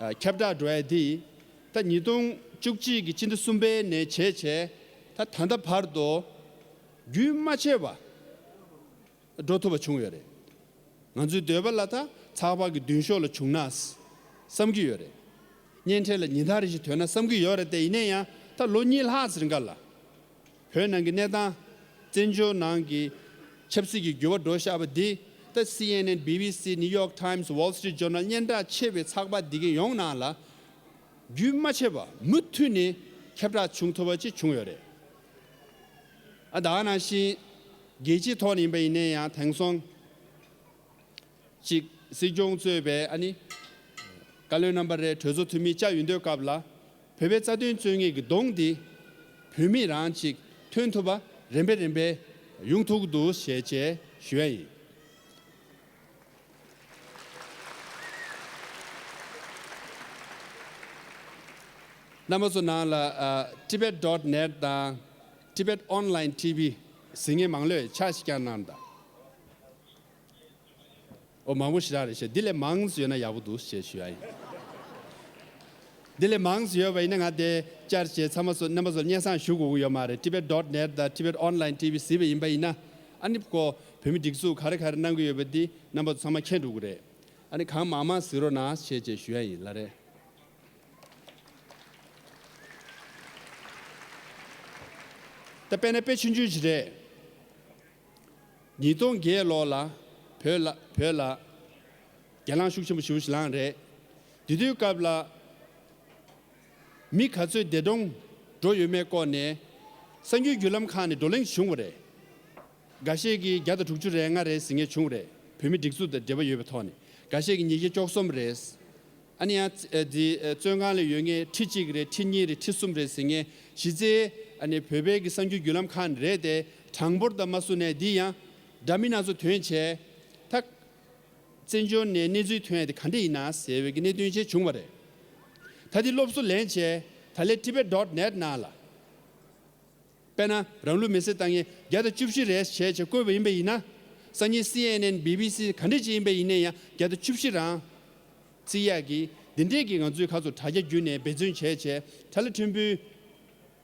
ཨ་ཁྱབ་བསྒྲགས་འགྲོ་ཡ་འདི་ད་ཉིས་སྟོང་བཅུ་གཅིག་གི་སྤྱི་ཟླ་གསུམ་པའི་ནས་བྱས་བྱས་ད་ད་ལྟ་བར་དུ་རྒྱུན་མ་ཆད་པ་འགྲོ་ཐུབ་པ་བྱུང་ཡོད་རེད། ང་ཚོའི་འདོད་པ་ལ་ད་ཚགས་པར་གྱི་མདུན་ཤོག་ལ་བྱུང་ན་བསམ་གྱི་ཡོད་རེད། བརྙན་འཕྲིན་ལ་ཉིན་ལྟར་རེ་བཞིན་ཐོན་ན་བསམ་གྱི་ཡོད་རེད་དེ། ཡིན་ན་ཡང་ད་ལོ་གཉིས་ལྷག་ཙམ་རིང་ག་ལ། བོད་ནང་གི་གནས་སྟངས། བཙན་བྱོལ་ནང་གི་ཆབ་སྲིད་ཀྱི་འགྱུར་བ་འགྲོ་བཞག་པ་འདི་ད་སི་ཨེན་ཨེན། བི་བི་སི། ནིའུ་ཡོག་ཊའིམ་སི། ཝོལ་སི་ཊི་རིཊ་ཇོར་ནལ། སྙན་གྲགས་ཆེ་བའི་ཚགས་པར་འདི་གའི་ཡོངས་ནང་ལ་རྒྱུན་མ་ཆད་པ་མུ་མཐུད་ནས་ཁྱབ་བསྒྲགས་བྱུང་ཐུབ་པ་ཅིག་བྱུང་ཡོད་རེད། ཨ་ད་ག་ནང་བཞིན་རྒྱལ་སྤྱིའི་ཐོག་ནས་ཡིན་པ་ཡིན་ན་ཡང་དེང་སང་ཅིག་སྲིད་སྐྱོང་གཙོས་པའི་ཨ་ནི་བཀའ་བློན་རྣམ་པ་རེ་གྲོས་ཚོགས་འཐུས་མི་བཅར་ཡོང་དུས་སྐབས་ལ་བོད་པའི་རྩ་དོན་རྩོད་མཁན་གྱི་གདོང་འདི་བོད་མི་རང་ཅིག་ཐོན་ཐུབ་པ་རིམ་པས་རིམ་པས་ཡོང་ཐུབ་ཀྱི་འདུག་ཞེས་བཅས་ཞུ་ཡ་ཡིན། རྣམ་པ་ཚོ་ནང་ལ་ཨ། tibet dot net དང་tibet online T V གཟིགས་མཁན་མང་ལོས་ཕྱག་ཞིག་བརྐྱངས་གནང་དང་། ཨོ་མང་པོ་ཞེ་དྲག་རེད་ཤག་འདི་ལས་མང་ཙམ་ཡོད་ན་ཡག་པོ་འདུག་ཞེས་ཞུ་ཡ་ཡིན། འདི་ལས་མང་ཙམ་ཡོད་པ་ཡིན་ན་ང་དེ་བཅར་བྱས་ཚང་མ་ཚོ་རྣམ་པ་ཚོར་སྙན་སེང་ཞུ་དགོས་ཀྱི་ཡོད་མ་རེད། tibet dot net དང་tibet online T V གཟིགས་པ་ཡིན་པ་ཡིན་ན། ཨ་ནི་ཁོ་བོད་མི་སྒྲིག་འཛུགས་ག་རེ་ག་རེ་གནང་གི་ཡོད་པ་འདི་རྣམ་པ་ཚོ་ཚང་མ་མཁྱེན་འགྲོ་གི་རེད། ཨ་ནི་གང་མང་མང་གཟིགས་རོགས་གནང་ཞེས་བཅས་ཞུ་ཡ་ཡིན་ལ་རེད། ད་དཔེར་ན་དཔེ་ཆུང་ཆུང་ཞིག་རེད། ཉིས་སྟོང་བརྒྱད་ལོ་ལ་བོད་ལ་བོད་ལ་རྒྱ་ལངས་ཤུགས་ཆེན་པོ་ཞེ་པོ་ཞིག་ལངས་རེད། དེ་དུས་སྐབས་ལ་མི་ག་ཚོད་འདས་གྲོངས་འགྲོ་ཡོད་མེད་སྐོར་ནས་གསར་འགྱུར་བརྒྱུད་ལམ་ཁག་ནས་བགྲོ་གླེང་བྱུང་བ་རེད། འགའ་ཤས་ཀྱིས་བརྒྱ་དང་དྲུག་ཅུ་རེ་ལྔ་རེད་ཟེར་མཁན་བྱུང་བ་རེད། བོད་མི་སྒྲིག་འཛུགས་དང་འབྲེལ་བ་ཡོད་པའི་ཐོག་ནས། འགའ་ཤས་ཀྱིས་ཉིས་བརྒྱ་བཅུ་གསུམ་རེད། ཨ་ནི་ཡང་ཨ་འདི་ཨ་བཙོན་ཁང་ལ་ཡོད་མཁན་ཁྲི་གཅིག་རེད། ཁྲི་གཉིས་རེད། ཁྲི་གསུམ་རེད་ཟེར་མཁན་གཞི་རྩའི་ཨ་ནི་བོད་པའི་གི་གསར་འགྱུར་བརྒྱུད་ལམ་ཁག་ནས་རེད་དེ། གྲངས་འབོར་དང་མ་བསུབས་ནས་འདི་ཡང་འདྲ་མིན་སྣ་ཚོགས་ཐོན་བྱས། ད་བཙན་བྱོལ་ནས་གནས་ཚུལ་ཐོན་ཡ་དེ་ག་འདྲ་ཡིན་ན་ཟེར་བའི་གི་གནད་དོན་ཅིག་བྱུང་བ་རེད། ད་འདི་སློབ་གསོ་ལེན་བྱས་ད་ལན་tibet dot net ནང་ལ། དཔེར་ན་རང་ལུས་མེར་སྲེག་བཏང་མཁན་བརྒྱ་དང་བཅུ་བཞི་རེད་བྱས་བྱས་བཀོད་པ་ཡིན་པ་ཡིན་ན། སང་ཉིན་C N N B B C ག་འདྲ་ཅིག་ཡིན་པ་ཡིན་ན་ཡང་བརྒྱ་དང་བཅུ་བཞི་རང་བརྩི་ཡག་གི་འདི་འདྲས་ཀྱི་ང་ཚོའི་ཁ་ཚོ་དྲ་རྒྱ་བརྒྱུད་ནས་འབད་བརྩོན་བྱས་བྱས། ཁྲ་ལ་ཕྲན་བུ་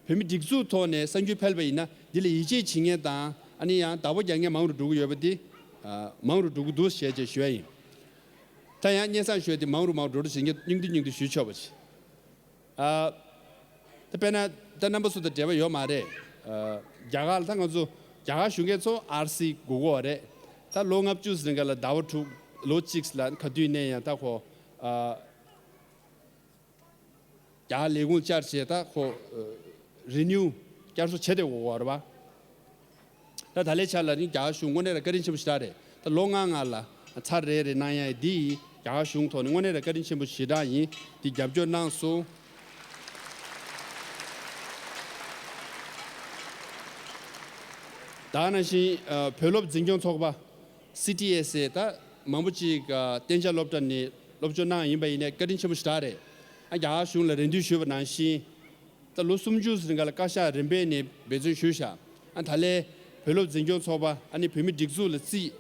བོད་མི་སྒྲིག་འཛུགས་ཐོག་ནས་གསར་འགྱུར་ཕེབས་པ་ཡིན་ན་འདི་ལ་ཡིད་ཆེས་བྱེད་མཁན་དང་ཨ་ནི་ཡང་བདག་པོ་རྒྱག་མཁན་མང་རུ་འགྲོ་གི་ཡོད་པ་འདི་ཨ་མང་རུ་འགྲོ་གི་འདུག་ཞེས་བྱས་ཞུ་ཡ་ཡིན། ད་ཡང་སྙན་སེང་ཞུ་ཡ་འདི་མང་རུ་མང་རུ་འགྲོ་འགྲོ་བྱེད་མཁན་སྙིང་བསྡུས་སྙིང་བསྡུས་ཞུས་ཆོག་པ་ཞིག་ཨ། ད་དཔེར་ན་ད་རྣམ་པ་ཚོ་དང་འབྲེལ་བ་ཡོད་མ་རེད། ཨ། རྒྱ་གར་ལ་ད་ང་ཚོ་རྒྱ་གར་གཞུང་གིས་ཚོ་R C དགོས་ཀྱི་ཡོད་རེད། ད་ལོ་ལྔ་བཅུ་ཟིན་ག་ལ་ཟླ་བ་དྲུག་ལོ་གཅིག་ལ་ག་དུས་ནས་ཡང་ད་ཁོ། ཨ། རྒྱ་གར་ལས་ཁུངས་བཅར་བྱས་ད་ཁོ། ཨ། renew བསྐྱར་གསོ་བྱེད་བསྡད་ཡོད་རེད་པ། ད་ད་ལྟའི་ཆ་ལ་ནི་རྒྱ་གར་གཞུང་དངོས་གནས་ལ་བཀའ་དྲིན་ཆེན་པོ་ཞེ་དྲག་རེད། ད་ལོ་ལྔ་ལྔ་ལ་ཚར་རེ་རེ་གནང་ཡ་འདི་ཡིས་རྒྱ་གར་གཞུང་ཐོག་ནས་དངོས་གནས་ལ་བཀའ་དྲིན་ཆེན་པོ་ཞེ་དྲག་ཡིན། འདི་རྒྱབ་སྐྱོར་གནང་སོང་། ད་ག་ནང་བཞིན་ཨ་བོད་སློབ་འཛིན་སྐྱོང་ཚོགས་པ་C T S A ད་མང་པོ་ཅིག་ཨ་གཏན་འཇགས་སློབ་གྲྭ་ནས་སློབ་སྦྱོང་གནང་ཡིན་པ་ཡིན་ནའི་བཀའ་དྲིན་ཆེན་པོ་ཞེ་དྲག་རེད། ཨ་རྒྱ་གར་གཞུང་ལ་རེ་འདུན་ཞུས་པ་ནང་བཞིན། ད་ལོ་སུམ་ཅུ་ཟིན་ག་ལ་བཀའ་ཤག་རིམ་པས་ནས་འབད་བརྩོན་ཞུས་ཤག་ཨ་ད་ལས་བོད་སློབ་འཛིན་སྐྱོང་ཚོགས་པ་ཨ་ནི་བོད་མི་སྒྲིག་འཛུགས་ལ་རྩིས་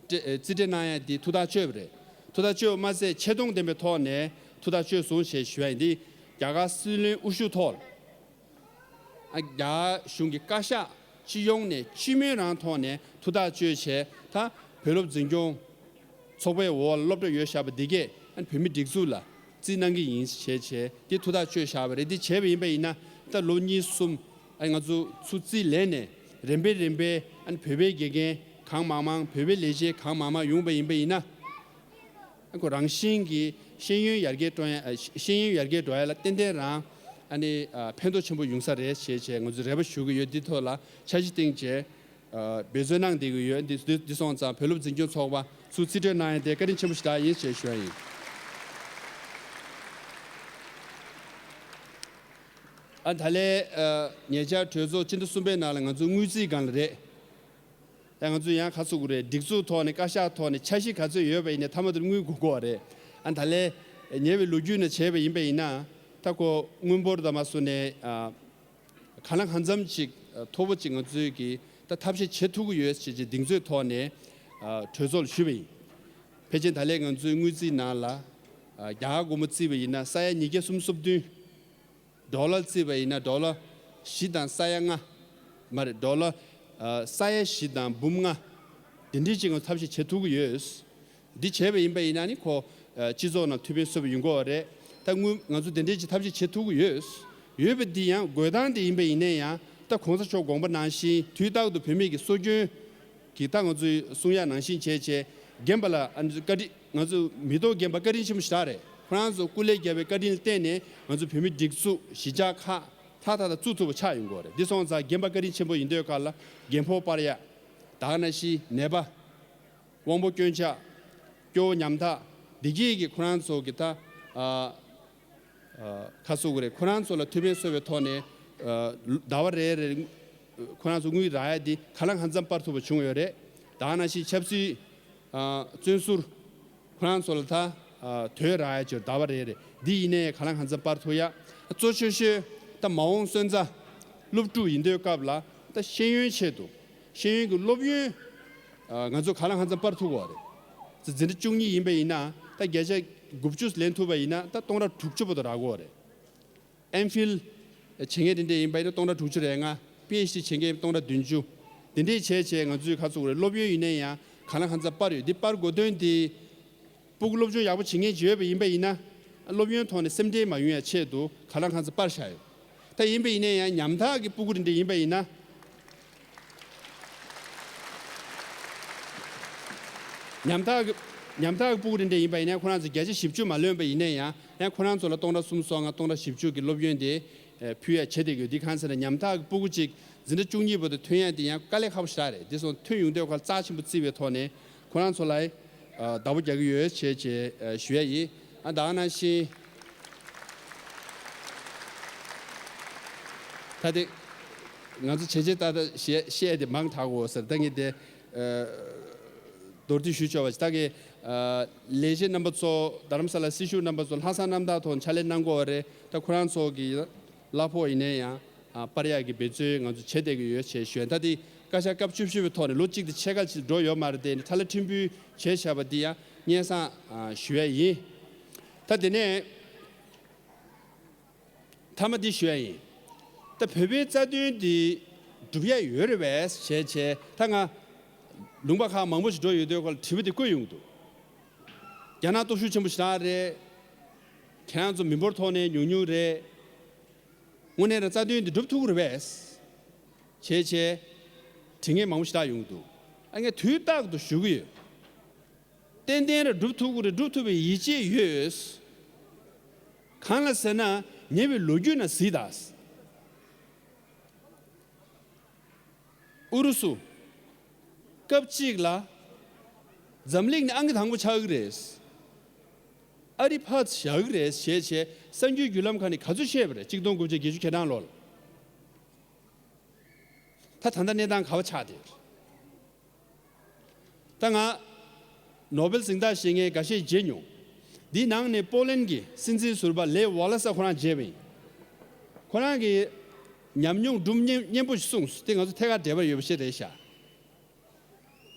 སྤྲད་རྩིས་སྤྲད་གནང་ཡ་འདི་ཐུགས་ཐག་ཆོད་པ་རེད། ཐུགས་ཐག་ཆོད་པ་མ་ཟད་ཆེ་མཐོང་ལྡན་པའི་ཐོག་ནས་ཐུགས་ཐག་ཆོད་སོང་ཞེས་ཞུ་ཡ་ཡིན། འདི་རྒྱ་གར་སྲིད་བློན་དབུ་བཞུགས་ཐོག་ལ་ཨ་རྒྱ་གཞུང་གི་བཀའ་ཤག་སྤྱི་ཡོངས་ནས་སྤྱི་མོས་རང་ཐོག་ནས་ཐུགས་ཐག་ཆོད་བྱས། ད་བོད་སློབ་འཛིན་སྐྱོང་ཚོགས་པའི་འོག་ལ་སློབ་གྲྭ་ཡོད་བཞག་པ་འདི་གས་ཨ་ནི་བོད་མི་སྒྲིག་འཛུགས་ལ་རྩིས་གནང་གི་ཡིན་ཞེས་བྱས་འདི་ཐུགས་ཐག་ཆོད་བཞག་པ་རེད། འདི་བྱས་པ་ཡིན་པ་ཡིན་ན་ད་ལོ་གཉིས་གསུམ་ཨ་ནི་ང་ཚོ་ཚུར་རྩིས་ལེན་ནས་རིམ་པས་རིམ་པས་ཨ་ནི་བོད་པའི་དགེ་རྒན་གང་མང་མང་བོད་པའི་ལས་བྱེད་གང་མང་མང་ཡོང་པ་ཡིན་པ་ཡིན་ན། ཨ་ཁོ་རང་བཞིན་གྱིས་ཤེས་ཡོན་ཡར་རྒྱས་འགྲོ་ཡ་ཨ་ཤེས་ཡོན་ཡར་རྒྱས་འགྲོ་ཡ་ལ་ཏན་ཏན་རང་ཨ་ནི་ཨ་ཕན་ཐོགས་ཆེན་པོ་ཡོང་ས་རེད་ཞེས་བྱས་ང་ཚོས་རེ་བ་ཞུ་གི་ཡོད། འདི་ཐོག་ལ་འཆར་གཞི་བཏིང་བྱས་ཨ་འབད་བརྩོན་གནང་བསྡད་ཀྱི་ཡོད། འདི་འདི་འདི་སོང་ཙང་བོད་སློབ་འཛིན་སྐྱོང་ཚོགས་པ་ཚུར་རྩིས་སྤྲོད་གནང་ཡ་དེ་བཀའ་དྲིན་ཆེན་པོ་ཞེ་དྲག་ཡིན་ཞེས་ཞུ་ཡ་ཡིན། ཨ་ད་ལས་ཨ་ཉེ་ཆར་གྲོས་ཚོགས་སྤྱི་ཟླ་གསུམ་པའི་ནང་ལ་ང་ཚོ་དངུལ་རྩིས་སྒང་ལ་རེད། ཡང་ང་ཚོས་ཡང་ཁ་གསོ་དགོས་རེད། སྒྲིག་འཛུགས་ཐོག་ནས་བཀའ་ཤག་ཐོག་ནས་འཆར་གཞི་ག་ཚོད་ཡོད་པ་ཡིན་ནའི་མཐའ་མ་དེར་དངུལ་དགོས་ཀྱི་ཡོད་རེད། ཨ་ད་ལས་ཉེ་བའི་ལོ་རྒྱུས་ནས་བྱས་པ་ཡིན་པ་ཡིན་ན་ད་ཁོ་དངུལ་འབོར་དང་མ་སོ་ནས་ཨ་གང་ལ་གང་འཚམ་ཅིག་ཨ་མཐོ་པོ་ཅིག་ང་ཚོས་ཀྱི་ད་ཐབས་ཤེས་བྱེད་ཐུབ་ཀྱི་ཡོད་ཅེས་ཀྱི་གདེང་ཚོད་ཐོག་ནས་ཨ་གྲོས་ཚོགས་ལ་ཞུས་པ་ཡིན། ཕལ་ཆེར་ད་ལས་ང་ཚོའི་དངུལ་རྩིས་ནང་ལ་ཨ་རྒྱ་གར་སྒོར་མོ་བརྩིས་པ་ཡིན་ན་ས་ཡ་ཉིས་བརྒྱ་སུམ་ཅུ་སོ་བདུན། ཌོ་ལར་བརྩིས་པ་ཡིན་ན་ཌོ་ལར་བཞི་དང་ས་ཡ་ལྔ། མ་རེད། ཌོ་ལར་ཨ་ས་ཡ་བཞི་དང་འབུམ་ལྔ། དེ་འདྲའི་ཅིག་ང་ཚོ་ཐབས་ཤེས་བྱེད་ཐུབ་ཀྱི་ཡོད། འདི་བྱས་པ་ཡིན་པ་ཡིན་ན་ནི་ཁོ་ཨ་སྤྱི་ཚོགས་ནང་ཐུགས་ཕན་གསོས་པ་ཡོང་གི་ཡོད་རེད། ད་དངུལ་ང་ཚོ་དེ་འདྲའི་ཅིག་ཐབས་ཤེས་བྱེད་ཐུབ་ཀྱི་ཡོད། ཡོད་པ་འདི་ཡང་དགོས་སྟངས་དེ་ཡིན་པ་ཡིན་ན་ཡང་ད་གོང་ས་མཆོག་དགོངས་པ་ནང་བཞིན་དུས་རྟག་ཏུ་བོད་མི་གི་སྲོལ་རྒྱུན་གྱི་ད་ང་ཚོའི་གསུང་ཡག་ནང་བཞིན་བྱས་བྱས་རྒན་པ་ལ་ཨ་ནི་བཀའ་དྲིན། ང་ཚོ་མི་ཐོག་རྒན་པ་བཀའ་དྲིན་ཆེན་པོ་ཞེ་དྲག་རེད། ཁོ་རང་ཚོ་སྐུ་ལས་བརྒྱབ་པའི་བཀའ་དྲིན་ལ་བརྟེན་ནས་ང་ཚོ་བོད་མི་སྒྲིག་འཛུགས་གཞིས་ཆགས་ཁག་ལྷ་ཐ་དང་བཙུགས་ཐུབ་པ་ཆགས་ཡོང་གི་ཡོད་རེད། འདི་སོང་ཙང་རྒན་པ་བཀའ་དྲིན་ཆེན་པོ་ཡིན་དུས་སྐབས་ལ་རྒན་ཕོ་སྤར་ཡག་ད་ག་ནང་བཞིན་ནད་པ། དབང་པོ་སྐྱོན་ཆག་སྐྱོ་བོ་ཉམ་ཐག་འདི་གྱིས་ཀྱི་ཁོ་རང་ཚོ་གི་ད་ཨ་ཨ་ཁ་གསོ་གི་རེད། ཁོ་རང་ཚོ་ལ་ཐུགས་ཕན་གསོས་པའི་ཐོག་ནས་ཨ་ཟླ་བ་རེ་རེ་ཁོ་རང་ཚོ་དངུལ་རག་ཡ་འདི་གང་ལ་གང་འཚམ་སྤར་ཐུབ་པ་བྱུང་ཡོད་རེད། ད་ག་ནང་བཞིན་ཆབ་སྲིད་ཨ་བཙོན་ཟུར་ཁོ་རང་ཚོ་ལ་ད་ དོད་རག་ཡ་ཅིག་ད་བ་རེད་རེད། འདི་ཡིན་ནའི་ག་ལ་གང་འཚམ་སྤར་ཐུབ་ཡ། གཙོ་ཆེ་ཤོས་ད་མ་འོངས་སོན་རྩ་སློབ་ཕྲུག་ཡིན་དུས་སྐབས་ལ་ད་ཤེས་ཡོན་ཆེད་དུ་ཤེས་ཡོན་གྱི་སློབ་ཡོན་ང་ཚོ་ག་ལ་གང་འཚམ་སྤར་ཐུབ་ཀྱི་ཡོད་རེད། འཛིན་གྲྭ་བཅུ་གཉིས་ཡིན་པ་ཡིན་ན་ད་བརྒྱ་ཆ་དགུ་བཅུ་ལེན་ཐུབ་པ་ཡིན་ན་ད་སྟོང་ཕྲག་དྲུག་ཅུ་བར་དུ་རག་གི་ཡོད་རེད། ཨེམ་ཕིལ་བྱེད་མཁན་དེ་འདྲས་ཡིན་པ་ཡིན་ན་སྟོང་ཕྲག་དྲུག་ཅུ་རེ་ལྔ། པི་ཨེཆ་ཌི་བྱེད་མཁན་སྟོང་ཕྲག་བདུན་ཅུ། དེ་འདྲས་བྱས་བྱས་ང་ཚོས་ཁ་ཚུགས་རེད། སློབ་ཡོན་ཡིན་ན་ཡང་གང་ལ་གང་འཚམ་སྤར་ཡོད། འདི་སྤར་དགོས་དོན་དེ་སྤུ་གུ་སློབ་སྦྱོང་ཡག་པོ་བྱེད་མཁན་ཅིག་ཡོད་པ་ཡིན་པ་ཡིན་ན་སློབ་ཡོན་ཐོག་ནས་སེམས་ཁྲལ་མ་ཡོང་ཡ་ཆེད་དུ་གང་ལ་གང་འཚམ་སྤར་བཞག་ཡོད། ད་ཡིན་པ་ཡིན་ན་ཡང་ཉམ་ཐག་གི་སྤུ་གུ་དེ་འདྲས་ཡིན་པ་ཡིན་ན། ཉམ་ཐག་གི་ཉམ་ཐག་གི་སྤུ་གུ་དེ་འདྲས་ཡིན་པ་ཡིན་ན་ཁོ་རང་ཚོ་བརྒྱ་ཆ་བཞི་བཅུ་མ་ལོན་པ་ཡིན་ན་ཡང་ཡང་ཁོ་རང་ཚོ་ལ་སྟོང་ཕྲག་སུམ་ཅུ་སོ་ལྔ་སྟོང་ཕྲག་བཞི་བཅུ་གི་སློབ་ཡོན་དེ་ཕུལ་ཡ་བྱེད་བསྡད་ཡོད། འདི་གང་ཟེར་ན་ཉམ་ཐག་གི་སྤུ་གུ་གཅིག་འཛིན་གྲྭ་བཅུ་གཉིས་བར་དུ་ཐོན་ཡ་དེ་ཡང་དཀའ་ལས་ཁག་པོ་ཞེ་དྲག་རེད། དེ་སོང་ཐོན་ཡོང་དུས་ཁོ་རྩ་ཆེན་པོ་བརྩི་བའི་ཐོག་ནས་ཁོ་རང་ཚོ་ལ་བདག་པོ་རྒྱག་གི་ཡོད་ཅེས་ཅེས་ཞུ་ཡ་ཡིན། ཨ་ད་ག་ནང་བཞིན། ད་དེ་ང་ཚོ་བྱས་རྗེས་ཏག་ཏག་བཤད་བཤད་དེ་མང་དྲགས་འོ་ཟེར། ད་ངས་དེ་མདོར་བསྡུས་ཞུ་ཆོག་པ་ཞིག་ད་གི་ལས་བྱེད་རྣམ་པ་ཚོ་རྡ་རམ་ས་ལ་སྲི་ཞུ་རྣམ་པ་ཚོ་ལྷག་བསམ་རྣམ་དག་ཐོག་ཕྱག་ལས་གནང་དགོས་པ་རེད། ད་ཁོ་རང་ཚོ་གི་གླ་ཕོགས་ཡིན་ནའི་ཡང་སྤར་ཡག་གི་འབད་བརྩོན་ང་ཚོ་བྱེད་བསྡད་ཀྱི་ཡོད་ཅེས་ཞུ་ཡ། ད་དེ་བཀའ་ཤག་སྐབས་བཅུ་བཞི་པའི་ཐོག་ནས་ལོ་གཅིག་དང་ཕྱེད་ཀ་ཅིག་འགྲོ་ཡོད་མ་རེད། དེ་ནི་ཁྲ་ལ་ཕྲན་བུ་བྱས་བཞག་པ་འདི་ཡང་སྙན་སེང་ཞུ་ཡ་ཡིན། ད་དེ་ནས། མཐའ་མ་འདི་ཞུ་ཡ་ཡིན། ད་བོད་པའི་རྩ་དོན་འདི་སྒྲུབ་ཡ་ཡོད་རེད་པས་བྱས་བྱས་ད་ང་ལུང་པ་ཁག་མང་པོ་ཞིག་འགྲོ་ཡོད་དུས་ཁོ་ལ་དྲི་བ་འདི་བཀོད་ཡོང་གི་འདུག་རྒྱ་ནག་སྟོབས་ཤུགས་ཆེན་པོ་ཞེ་དྲག་རེད། ཁྱེད་རང་ཚོ་མི་འབོར་ཐོག་ནས་ཉུང་ཉུང་རེད། དངོས་གནས་རང་རྩ་དོན་འདི་སྒྲུབ་ཐུབ་ཀྱི་རེད་པས་བྱས་བྱས་དྲི་ངན་མང་པོ་ཞེ་དྲག་ཡོང་གི་འདུག་ཨ་ངས་དུས་རྟག་ཏུ་ཞུ་གི་ཡོད། ཏན་ཏན་རེ་སྒྲུབ་ཐུབ་ཀྱི་རེད། སྒྲུབ་ཐུབ་པའི་ཡིད་ཆེས་ཡོད། གང་ལ་ཟེར་ན་ཉེ་བའི་ལོ་རྒྱུས་ནང་གཟིགས་དང་། ཨུ་རུ་སུ། སྐབས་གཅིག་ལ་འཛམ་གླིང་ནས་ཨང་ཀི་དང་པོ་ཆགས་ཀྱི་རེད། ཨ་རི་ཕར་བཞག་གི་རེད་ཞེས་བྱས་གསར་འགྱུར་བརྒྱུད་ལམ་ཁག་ནས་ག་ཚོད་བཤད་པ་རེད། གཅིག་སྟོང་དགུ་བརྒྱ་བརྒྱད་ཅུ་གྱ་གྲངས་ལོར། ད་ད་ལྟ་གནས་སྟངས་ག་པར་ཆགས་བསྡད། ད་ང་ནོ་བེལ་གཟེངས་རྟགས་བཞེས་མཁན་འགའ་ཤས་མཇལ་མྱོང་། འདིའི་ནང་ནས་པོ་ལན་གྱི་སྲིད་འཛིན་ཟུར་པ་ལེ་ཝོ་ལ་ས་ཁོ་རང་མཇལ་བ་ཡིན། ཁོ་རང་གིས་ཉམས་མྱོང་སྒྲུང་སྙན་སྙན་པོ་ཞིག་གསུངས། དེ་ང་ཚོ་ཐད་ཀར་འབྲེལ་བ་ཡོད་པ་ཞིག་རེད་ཤག་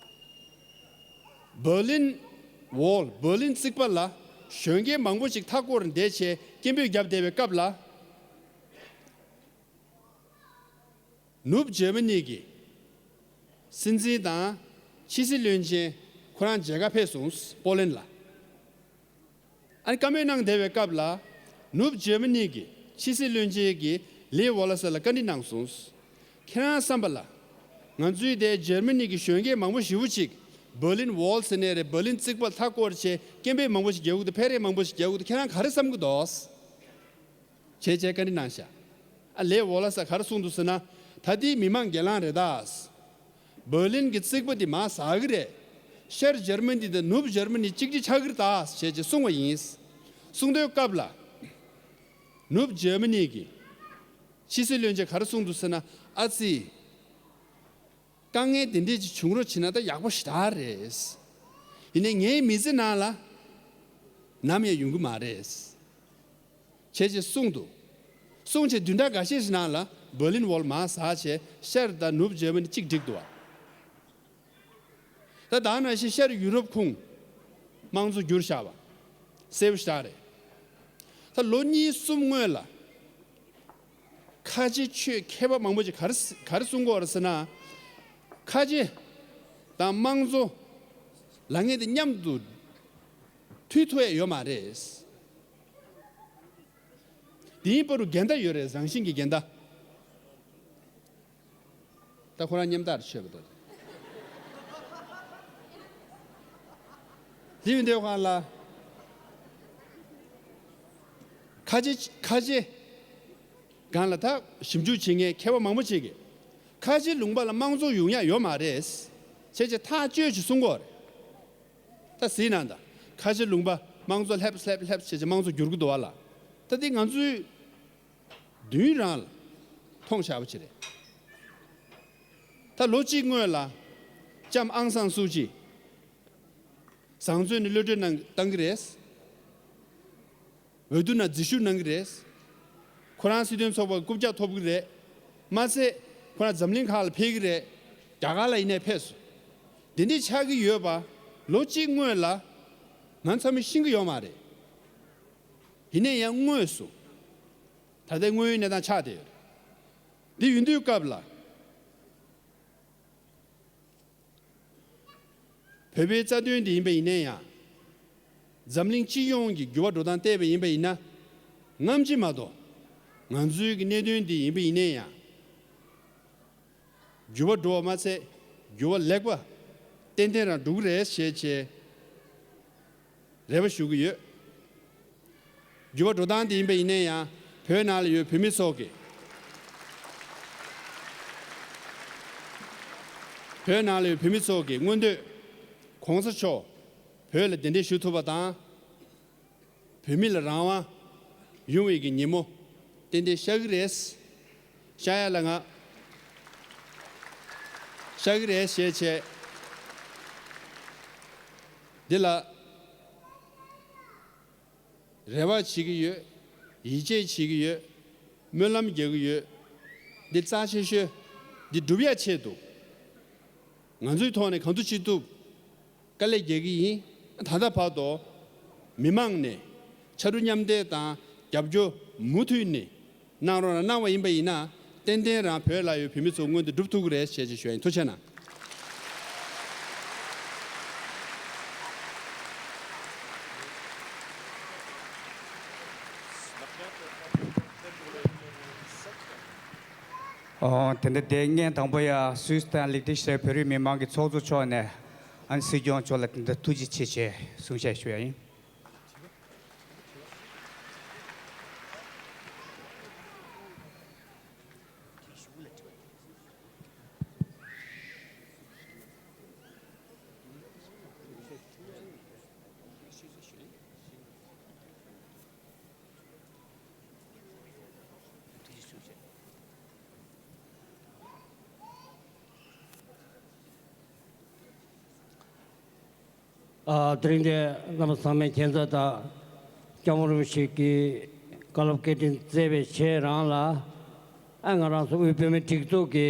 འབར་ལིན་ཝོལ། འབར་ལིན་རྩིག་པ་ལ་གཞོན་སྐྱེས་མང་པོ་ཞིག་མཐའ་བསྐོར་བསྡད་བྱས་སྐད་འབོད་བརྒྱབ་བསྡད་པའི་སྐབས་ལ། ནུབ་འཇར་མ་ནི་གི་སྲིད་འཛིན་དང་ཕྱི་སྲིད་བློན་ཆེན་ཁོ་རང་མཇལ་ཁ་ཕེབས་སོང་པོ་ལན་ལ། ཨ་ནི་བཀའ་མོལ་གནང་བསྡད་པའི་སྐབས་ལ་ནུབ་འཇར་མ་ནི་གི་ཕྱི་སྲིད་བློན་ཆེན་གྱིས་ལེ་ཝོ་ལ་སི་ལ་བཀའ་འདྲི་གནང་སོང་། ཁྱེད་རང་བསམ་པ་ལ་ང་ཚོའི་དེ་འཇར་མ་ནི་གི་གཞོན་སྐྱེས་མང་པོ་ཞེ་པོ་ཅིག་འབར་ལིན་ཝོལ་ཟེར་ནས་རེད། འབར་ལིན་རྩིག་པ་མཐའ་བསྐོར་བྱས་སྐད་འབོད་མང་པོ་ཞིག་རྒྱག་གི་འདུག་ཕེ་རེ་མང་པོ་ཞིག་རྒྱག་གི་འདུག་ཁྱེད་རང་ག་རེ་བསམ་གི་འདུག་བྱས་བྱས་བཀའ་འདྲི་གནང་ཤག་ཨ་ལེ་ཝོ་ལ་སི་ག་རེ་གསུངས་འདུག་ཟེར་ན། ད་ལྟའི་མི་མང་སྒེར་ལངས་རེད་ད། འབར་ལིན་གྱི་རྩིག་པ་འདི་མར་ཟག་གི་རེད། ཤར་འཇར་མ་ནི་དང་ནུབ་འཇར་མ་ནི་གཅིག་སྒྲིལ་ཆགས་ཀྱི་རེད་ད་ཞེས་ཅེས་གསུངས་པ་ཡིན། གསུངས་དུས་སྐབས་ལ། ནུབ་འཇར་མ་ནི་གི་ཕྱི་སྲིད་བློན་ཆེན་ག་རེ་གསུངས་འདུག་ཟེར་ན། ཨ་ཙི། དཀའ་ངལ་དེ་འདྲས་ཅིག་བྱུང་རོགས་བྱེད་ན་ད་ཡག་པོ་ཞེ་དྲག་རེད། ཡིན་ནའི་ངའི་མི་ཚེ་ནང་ལ་ནམ་ཡང་ཡོང་གི་མ་རེད། བྱས་བྱས་གསུངས་འདུག་གསུངས་བྱས་བདུན་ཕྲག་འགའ་ཤས་ཤིག་ནང་ལ་འབར་ལིན་ཝོལ་མར་ཟག་བྱས་ཤར་དང་ནུབ་འཇར་མ་ནི་གཅིག་སྒྲིལ་འདུག་བ། ད་ད་ནང་བཞིན་ཤར་ཡུ་རོབ་ཁོངས་དམངས་གཙོ་བསྒྱུར་བཞག་པ་གསལ་པོ་ཞེ་དྲག་རེད། ད་ལོ་གཉིས་གསུམ་སྔོན་ལ་ཁ་ཆེ་ཆོས་མཁས་པ་མང་པོ་ཅིག་ག་རེ་ག་རེ་གསུང་གི་ཡོད་རེད་ཟེར་ན། ཁ་ཆེ་དང་དམངས་གཙོ་ལབ་མཁན་དེ་མཉམ་དུ་མཐུད་ཐུབ་ཡ་ཡོད་མ་རེད། དེའི་བར་དུ་འགལ་ཟླ་ཡོད་རེད། རང་བཞིན་གྱི་འགལ་ཟླ། ད་ཁོ་རང་མཉམ་ཐག་ཆོད་པ་དང་། དེ་ཡིན་དུས་སྒང་ལ། ཁ་ཆེ་ཁ་ཆེ་སྒང་ལ་ད་ཞིབ་འཇུག་བྱེད་མཁན་མཁས་པ་མང་པོ་ཅིག་གིས། ཁ་ཆེ་ལུང་པ་ལ་དམངས་གཙོ་ཡོང་ཡ་ཡོད་མ་རེད། བྱས་བྱས་ཐག་གཅོད་ཅིག་གསུང་གི་ཡོད་རེད། ད་གཟིགས་གནང་དང་། ཁ་ཆེ་ལུང་པ་དམངས་གཙོ་ལྷེབ་ལྷེབ་ལྷེབ་བྱས་བྱས་དམངས་གཙོ་འགྱུར་གྱི་འདུག་བ་ལ། ད་འདི་ང་ཚོའི་མདུན་རང་ལ་མཐོང་བཞག་པ་ཅིག་རེད། ད་ལོ་གཅིག་སྔོན་ལ་ལྕམ་ཨང་སང་སུའུ་ཅི་བཟང་བཙོན་ནས་གློད་གྲོལ་གནང་བཏང་གི་རེད། འོས་བསྡུ་ནང་འཛུལ་ཞུགས་གནང་གི་རེད། ཁོ་རང་སྲིད་དོན་ཚོགས་པ་རྐུབ་བཀྱག་ཐོབ་ཀྱི་རེད། མ་ཚད་ཁོ་རང་འཛམ་གླིང་ཁག་ལ་ཕེབས་ཀྱི་རེད། རྒྱ་གར་ལ་ཡིན་ནའི་ཕེབས་སོང་། འདི་འདྲ་ཆགས་ཀྱི་ཡོད་པ་ལོ་གཅིག་སྔོན་ལ་ང་ཚང་མས་ཤེས་ཀྱི་ཡོད་མ་རེད། ཡིན་ནའི་ཡང་དངོས་སུ་ད་ལྟའི་དངོས་ཡོད་གནས་སྟངས་ཆགས་བསྡད་ཡོད་རེད། འདི་ཡིན་དུས་སྐབས་ལ། བོད་པའི་རྩ་དོན་འདི་ཡིན་པ་ཡིན་ན་ཡང་། འཛམ་གླིང་སྤྱི་ཡོངས་ཀྱི་འགྱུར་བ་འགྲོ་སྟངས་བལྟས་པ་ཡིན་པ་ཡིན་ན། སྔ་ཕྱི་མ་གཏོགས་ང་ཚོའི་གི་གནད་དོན་འདི་ཡིན་པ་ཡིན་ན་ཡང་། འགྱུར་བ་འགྲོ་བ་མ་ཚད་འགྱུར་བ་ལེགས་པ་ཏན་ཏན་རང་འགྲོ་གི་རེད་ཞེས་བྱས། རེ་བ་ཞུ་གི་ཡོད། འགྱུར་བ་འགྲོ་སྟངས་དེ་ཡིན་པ་ཡིན་ན་ཡང་བོད་ནང་ལ་ཡོད་བོད་མི་ཚོ་གིས། བོད་ནང་ལ་ཡོད་བོད་མི་ཚོ་གིས་མངོན་འདོད་༸གོང་ས་མཆོག་བོད་ལ་གདན་འདྲེན་ཞུ་ཐུབ་པ་དང་། བོད་མི་ལ་རང་དབང་ཡོང་བའི་གི་ཉིན་མོ་ཏན་ཏན་ཤར་གི་རེད། ཤར་ཡ་ལ་ང་ཤར་གི་རེད་ཞེས་བྱས། འདི་ལ་རེ་བ་བྱེད་ཀྱི་ཡོད། ཡིད་ཆེས་བྱེད་ཀྱི་ཡོད། སྨོན་ལམ་རྒྱག་གི་ཡོད། འདི་རྩ་ཆེ་ཤོས་འདི་སྒྲུབ་ཡ་ཆེད་དུ་ང་ཚོའི་ཐོག་ནས་གང་ཐུབ་ཅི་ཐུབ་དཀའ་ལས་རྒྱག་གི་ཡིན། ད་ལྟ་བར་དུ་མི་མང་ནས་ཕྱར་གྲུ་མཉམ་འདེགས་དང་རྒྱབ་སྐྱོར་མུ་མཐུད་ནས་གནང་རོགས་གནང་། གནང་བ་ཡིན་པ་ཡིན་ན་ཏན་ཏན་རང་བོད་ལ་ཡོད་བོད་མི་ཚོ་མངོན་དུ་འགྲུབ་ཐུབ་ཀྱི་རེད་ཞེས་ཞུ་ཡ་ཡིན། ཐུགས་རྗེ་གནང་། ཨོ། དེ་འདྲ་དེ་སྔོན་དང་པོ་ཡ་སུད་སི་དང་ལིག་ཏེན་ཤི་ཊེན་བོད་རིགས་མི་མང་གི་ཚོགས་གཙོ་མཆོག་ནས་ཨ་ནི་སྲིད་སྐྱོང་མཆོག་ལ་དེ་འདྲ་ཐུགས་རྗེ་ཆེ་ཞེས་གསུང་བཤད་ཞུ་ཡ་ཡིན། ཨ། དེ་རིང་འདིར་རྣམ་པ་ཚང་མས་མཁྱེན་རྟོགས་དང་སྐྱབས་མགོན་རིན་པོ་ཆེ་གིས་བཀའ་སློབ་སྐད་འཕྲིན་བསྩལ་བའི་རྗེས་རང་ལ། ཨ། ང་རང་ཚོ་དབུས་བོད་མིའི་སྒྲིག་འཛུགས་ཀྱི་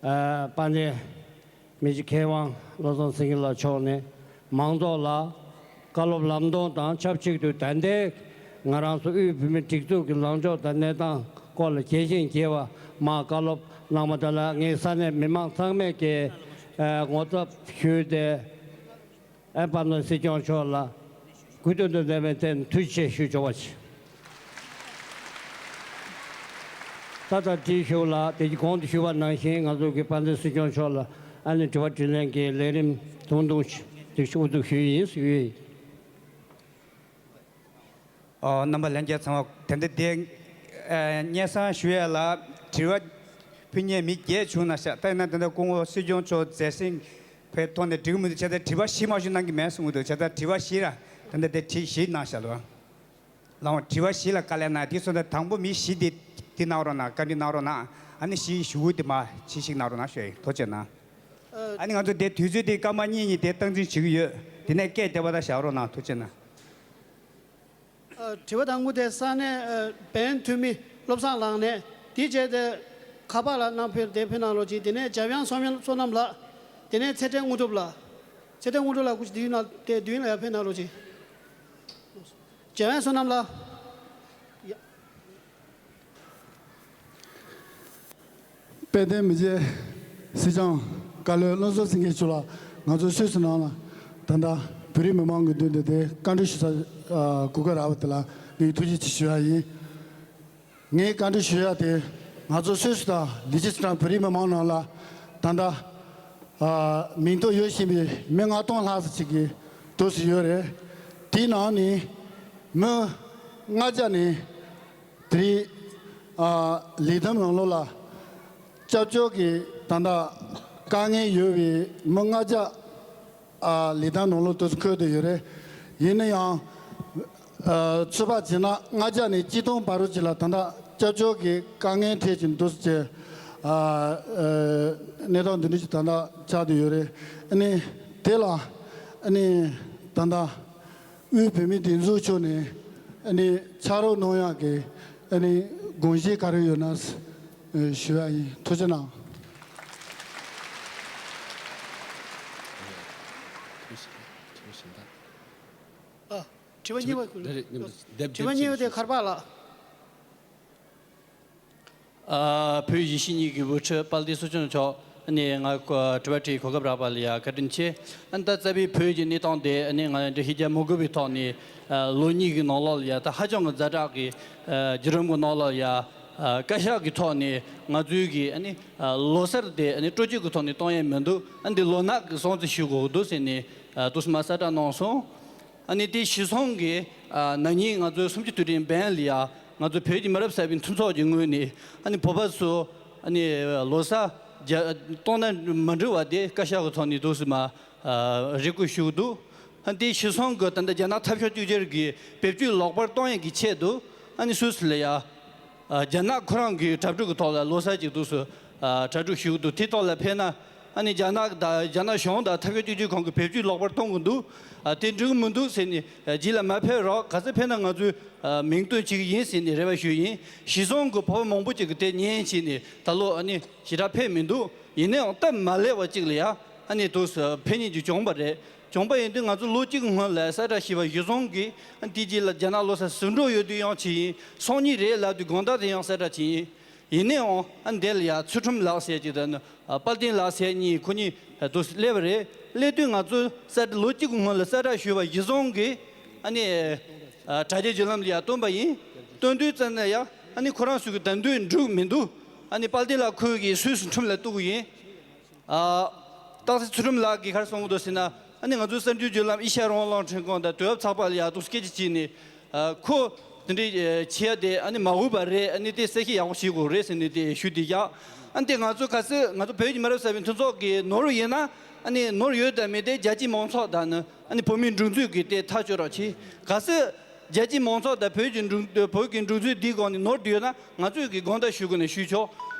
ཨ། དཔལ་ལྡན་མི་རྗེ་མཁས་དབང་བློ་བཟང་སེང་གེ་ལགས་མཆོག་ནས་མང་ཚོགས་ལ་བཀའ་སློབ་ལམ་སྟོན་དང་ཆབས་ཅིག་ཏུ། ད་ལྟའི་ང་རང་ཚོ་དབུས་བོད་མིའི་སྒྲིག་འཛུགས་ཀྱི་ལངས་ཕྱོགས་དང་གནས་སྟངས་སྐོར་ལ་རྒྱས་ཤིང་རྒྱས་པ་མར་བཀའ་སློབ་གནང་བ་དེ་ལ་ངས་ས་གནས་མི་མང་ཚང་མས་ཀྱིས་ཨ། ངོ་ཚབ་ཞུས་ཏེ། ཨེ། དཔལ་ལྡན་སྲིད་སྐྱོང་མཆོག་ལ་གུས་བཏུད་དང་ལྡན་པའི་སྟེང་ནས་ཐུགས་རྗེ་ཆེ་ཞུ་ཆོག་པ་བྱས། ད་ལྟ་དྲི་ཞུ་ལ་དེ་གོང་དུ་ཞུས་པ་ནང་བཞིན་ང་ཚོ་གི་དཔལ་ལྡན་སྲིད་སྐྱོང་མཆོག་ལ་ཨ་ནི་དྲི་བ་དྲིས་ལན་གྱི་ལས་རིམ་ཐུང་ཐུང་ཞིག་དབུ་འཛུགས་ཞུས་ཡིན་ཞུས་ཡིན། ཨོ། རྣམ་པ་ལྷན་རྒྱས་ཚང་མ་དེ་འདྲ་དེ་ཨ། སྙན་སེང་ཞུ་ཡ་ལ་དྲི་བ་ཕུལ་མཁན་མི་བརྒྱད་བྱུང་ན་ཤག་ད་ཡིན་ན་དེ་འདྲ་སྐུ་ངོ་སྲིད་སྐྱོང་མཆོག་མཛད་སེང་བའི་ཐོག་ནས་འགྲིག་གི་མི་འདུག་བྱས་ཙང་དྲི་བ་བཞི་མ་ཞུ་གནང་གི་མེད་གསུང་གི་འདུག་བྱས་ཙང་དྲི་བ་བཞི་ར་དེ་འདྲ་དེ་དྲི་བཞི་གནང་ཤག་ལོ། ལགས་འོང་། དྲི་བ་བཞི་ལ་དཀའ་ལས་གནང་། དེ་སོང་ཙང་དང་པོ་མི་བཞི་དེ་དེ་གནང་རོགས་གནང་། བཀའ་འདྲི་གནང་རོགས་གནང་། ཨ་ནི་བཞི་ཞུ་དེ་མ་ཕྱི་ཞིག་གནང་རོགས་གནང་ཞུ་ཡ་ཡིན། ཐུགས་རྗེ་གནང་། ཨ་ནི་ང་ཚོ་དེ་དུས་ཚོད་དེ་སྐར་མ་གཉིས་གཉིས་དེ་སྟངས་འཛིན་བྱེད་ཀྱི་ཡོད། དེ་ནས་སྐད་བདེ་བ་ད་བཞག་རོགས་གནང་། ཐུགས་རྗེ་གནང་། ཨ། དྲི་བ་དང་པོ་དེ་ས་གནས་ཨ། བན་འཐུས་མི་བློ་བཟང་ལགས་ནས། དེའི་རྗེས་དེ་ཁ་པར་ལ་གནང་ཕེབས་དེ་ཕེབས་གནང་རོགས་གྱིས། དེ་ནས་འཇམ་དབྱངས་བསོད་ནམས་ལགས། དེ་ནས་ཚེ་བརྟན་དངོས་གྲུབ་ལགས། ཚེ་བརྟན་དངོས་གྲུབ་ལགས་སྐུ་མཁྱེན་དུས་ཡུན་ལ་དེ་དུས་ཡུན་ལ་ཡར་ཕེབས་གནང་རོགས་གྱིས། འཇམ་དབྱངས་བསོད་ནམས་ལགས། ཡ། དཔལ་ལྡན་མི་རྗེ་སྲིད་སྐྱོང་བཀའ་བློན་བློ་བཟང་སེང་གེ་མཆོག་ལ་ང་ཚོ་སུད་སི་ནང་ལ་ད་ལྟ་བོད་རིགས་མི་མང་གི་མདུན་དུ་དེ་བཀའ་འདྲི་ཞུ་ས་ཨ། གོ་སྐབས་རག་པ་དེ་ལ་ངས་ཐུགས་རྗེ་ཆེ་ཞུ་ཡ་ཡིན། ངས་བཀའ་འདྲི་ཞུ་ཡ་དེ་ང་ཚོ་སུད་སི་དང་ལི་ཅི་སི་ཊན་བོད་རིགས་མི་མང་ནང་ལ་ད་ལྟ་ཨ། མིང་ཐོ་ཡོད་བཞིན་པའི་མི་ལྔ་སྟོང་ལྷག་ཙམ་ཅིག་གི་འདུག་སེ་ཡོད་རེད། དེའི་ནང་ནས་མི་ལྔ་བརྒྱ་ནས། དེ་རིང་ཨ། ལི་ཐང་ནང་ལོགས་ལ་སྐྱབས་བཅོལ་གྱི་ད་ལྟ་དཀའ་ངལ་ཡོད་པའི་མི་ལྔ་བརྒྱ་ཨ། ལི་ཐང་ནང་ལོགས་དུ་འཁོད་དུ་ཡོད་རེད། ཡིན་ན་ཡང་ཨ། ཚོད་དཔག་བྱས་ན་ལྔ་བརྒྱ་ནས་ཆིག་སྟོང་བར་དུ་ཅིག་ལ་ད་ལྟ་སྐྱབས་བཅོལ་གྱི་དཀའ་ངལ་འཕྲད་ཀྱི་འདུག་ཅེས་ཨ། ཨ། གནས་སྟངས་འདི་འདྲ་ཞིག་ད་ལྟ་ཆགས་བསྡད་ཡོད་རེད། ཨ་ནི་དེ་ལ་ཨ་ནི་ད་ལྟ། དབུས་བོད་མིའི་སྒྲིག་འཛུགས་ཕྱོགས་ནས་ཨ་ནི་ཕྱག་རོགས་གནང་ཡག་གི་ཨ་ནི་དགོངས་གཞི་ག་རེ་ཡོད་ན་ཞུ་ཡ་ཡིན། ཐུགས་རྗེ་གནང་། ཨ། དྲི་བ་གཉིས་པ། དྲི་བ་གཉིས་པ་དེ་ཁར་པ་ལགས། ཨ། བོད་གཞིས་བྱེས་གཉིས་ཀྱི་དབུ་ཁྲིད་དཔལ་ལྡན་ཚོགས་གཙོ་མཆོག་ཨ་ནི་ང་དྲི་བ་དྲིས་གོ་སྐབས་རག་པ་ལ་ཡ་བཀའ་དྲིན་ཆེ། ཨ་ནི་ད་རྩ་བའི་བོད་ཀྱི་གནས་སྟངས་དེ་ཨ་ནི་ང་འདྲ་ཞིག་རྒྱག་མི་དགོས་པའི་ཐོག་ནས། ཨ། ལོ་གཉིས་ཀྱི་ནང་ལོགས་ལ་ཡ་ད་ཧ་ཅང་གི་ཛ་དྲག་གི། ཨ། བརྒྱུད་རིམ་གྱི་ནང་ལོགས་ལ་ཡ། ཨ། བཀའ་ཤག་གི་ཐོག་ནས་ང་ཚོའི་གི་ཨ་ནི། ཨ། ལོ་གསར་དེ་ཨ་ནི་སྤྲོ་སྐྱིད་ཀྱི་ཐོག་ནས་གཏོང་ཡས་མི་འདུག་ཨ་ནི་འདི་ལོ་ནག་གི་སྲུང་བརྩི་ཞུ་དགོས་འདུག་ཟེར་ནས། ཨ། དུས་སུ་མ་གསལ་བསྒྲགས་གནང་སོང་། ཨ་ནི་དེ་གཞིར་བཟུང་གིས། ཨ། ན་ནིང་ང་ཚོའི་གསུམ་བཅུ་དུས་དྲན་བན་ལ་ཡ་ང་ཚོ་བོད་ཀྱི་མི་རབས་གསར་པའི་མཐུན་ཚོགས་ཀྱི་ངོས་ནས་ཨ་ནི་བོད་པ་ཚོ་ཨ་ནི་ལོ་གསར་རྒྱ་གཏོང་ན་མ་འགྲིག་པ་དེ་བཀའ་ཤག་གི་ཐོག་ནས་དུས་སུ་མ། ཨ། རེ་སྐུལ་ཞུ་གི་འདུག་ཨ། དེ་གཞིར་བཟུང་གིས་ད་ལྟ་རྒྱ་ནག་འཐབ་ཕྱོགས་གཅིག་གྱུར་གྱི་བེད་སྤྱོད་ལོག་པར་གཏོང་ཡས་ཀྱི་ཆེད་དུ་ཨ་ནི་སུད་སི་ལ་ཡ། ཨ། རྒྱ་ནག་ཁོ་རང་གི་གྲ་སྒྲིག་གི་ཐོག་ལ་ལོ་གསར་ཅིག་དུས་སུ། ཨ། གྲ་སྒྲིག་ཞུ་གི་འདུག་དེ་ཐོག་ལ་ཕེབས་ན། ཨ་ནི་རྒྱ་ནག་དང་རྒྱ་ནག་གཞུང་དང་འཐབ་ཕྱོགས་གཅིག་གྱུར་ཁང་གི་བེད་སྤྱོད་ལོག་པར་གཏོང་གི་འདུག་ཨ། དེ་འགྲིག་གི་མི་འདུག་ཟེར་ནས། ཨ། རྗེས་ལ་མ་ཕེབས་རོགས། ག་ཚོད་ཕེབས་ན་ང་ཚོས། ཨ། མིང་བཏོན་བྱེད་ཀྱི་ཡིན་ཟེར་ནས་རེ་བ་ཞུས་ཡིན། གཞིར་བཟུང་གི་བོད་པ་མང་པོ་ཅིག་གིས་དེ་ཉན་བྱས་ནས་ད་ལོ་ཨ་ནི་ཞེ་དྲག་ཕེབས་མི་འདུག་ཡིན་ནའང་སྟབས་མ་ལེགས་པ་ཅིག་ལ་ཡ། ཨ་ནི་དུས་སུ་ཕེབས་མཁན་ཅིག་བྱུང་བ་རེད། བྱུང་བ་ཡིན་དུས་ང་ཚོ་ལོ་གཅིག་སྔོན་ལ་གསལ་བསྒྲགས་ཞུས་པ་གཞིར་བཟུང་གིས། ཨ། དེ་རྗེས་ལ་རྒྱ་ནག་ལོ་གསར་ཟིང་འགྲོ་ཡོད་དུས་ཡང་བྱས་ཡིན། སང་ཉིན་རེད་ལབ་དུས་དགོང་དག་དེ་ཡང་གསལ་བསྒྲགས་བྱས་ཡིན། ཡིན་ནའང་། ཨ། འདི་ལ་ཡ་ཚུལ་ཁྲིམས་ལགས་ཟེར་གྱི་དང་། ཨ། དཔལ་ལྡན་ལགས་ཟེར་གཉིས་ཁོ་གཉིས། ཨ། དུ་སླེབས་པ་རེད། སླེབས་དུས་ང་ཚོས་གསལ་ལོ་གཅིག་གི་སྔོན་ལ་གསལ་བསྒྲགས་ཞུས་པ་གཞིར་བཟུང་གིས། ཨ་ནི། ཨ། དྲ་རྒྱའི་བརྒྱུད་ལམ་ལ་ཡ་བཏོན་པ་ཡིན། བཏོན་དུས་ཙམ་ན་ཡ། ཨ་ནི་ཁོ་རང་ཚོ་གི་བདམས་ཐོན་འགྲིག་མི་འདུག་ཨ་ནི་དཔལ་ལྡན་ལགས་ཁོས་གི་སུད་སི་ཁྲིམས་ལ་གཏུག་གི་ཡིན། ཨ། སྟག་རྩེ་ཚུལ་ཁྲིམས་ལགས་ཀྱིས་ག་རེ་གསུང་གི་འདུག་ཟེར་ན། ཨ་ནི་ང་ཚོའི་གསར་འགྱུར་བརྒྱུད་ལམ་ཨེ་ཤ་ཡ་རང་དབང་རླུང་འཕྲིན་ཁང་དང་དུས་བབ་ཚགས་པར་ལ་ཡ་འདུག་སྐད་ཆ་བྱས་ནས། ཨ། ཁོ་དེ་འདྲའི་བྱེད་ཡ་དེ་ཨ་ནི་མ་འོས་པ་རེད། ཨ་ནི་དེ་གསལ་བཤད་ཡག་པོ་བྱེད་དགོས་རེད་ཟེར་ནས་དེ་ཞུ་དེ་བཞག་ཨ་ནི་དེ་ང་ཚོ་ག་ཚོད་ང་ཚོ་བོད་ཀྱི་མི་རབས་གསར་པའི་མཐུན་ཚོགས་ཀྱི་ནོར་ཡིན་ན། ཨ་ནི་ནོར་ཡོད་དམ་མེད་དེ་རྒྱལ་སྤྱིའི་མང་ཚོགས་དང་ནི། ཨ་ནི་བོད་མིའི་སྒྲིག་འཛུགས་ཀྱིས་དེ་ཐག་གཅོད་རོགས་གྱིས། ག་ཚོད་རྒྱལ་སྤྱིའི་མང་ཚོགས་དང་བོད་ཀྱི་སྒྲིག་བོད་ཀྱི་སྒྲིག་འཛུགས་འདིའི་སྒང་ནས་ནོར་དུ་ཡོད་ན། ང་ཚོས་ཀྱི་དགོངས་དག་ཞུ་དགོས་ན་ཞུས་ཆོག་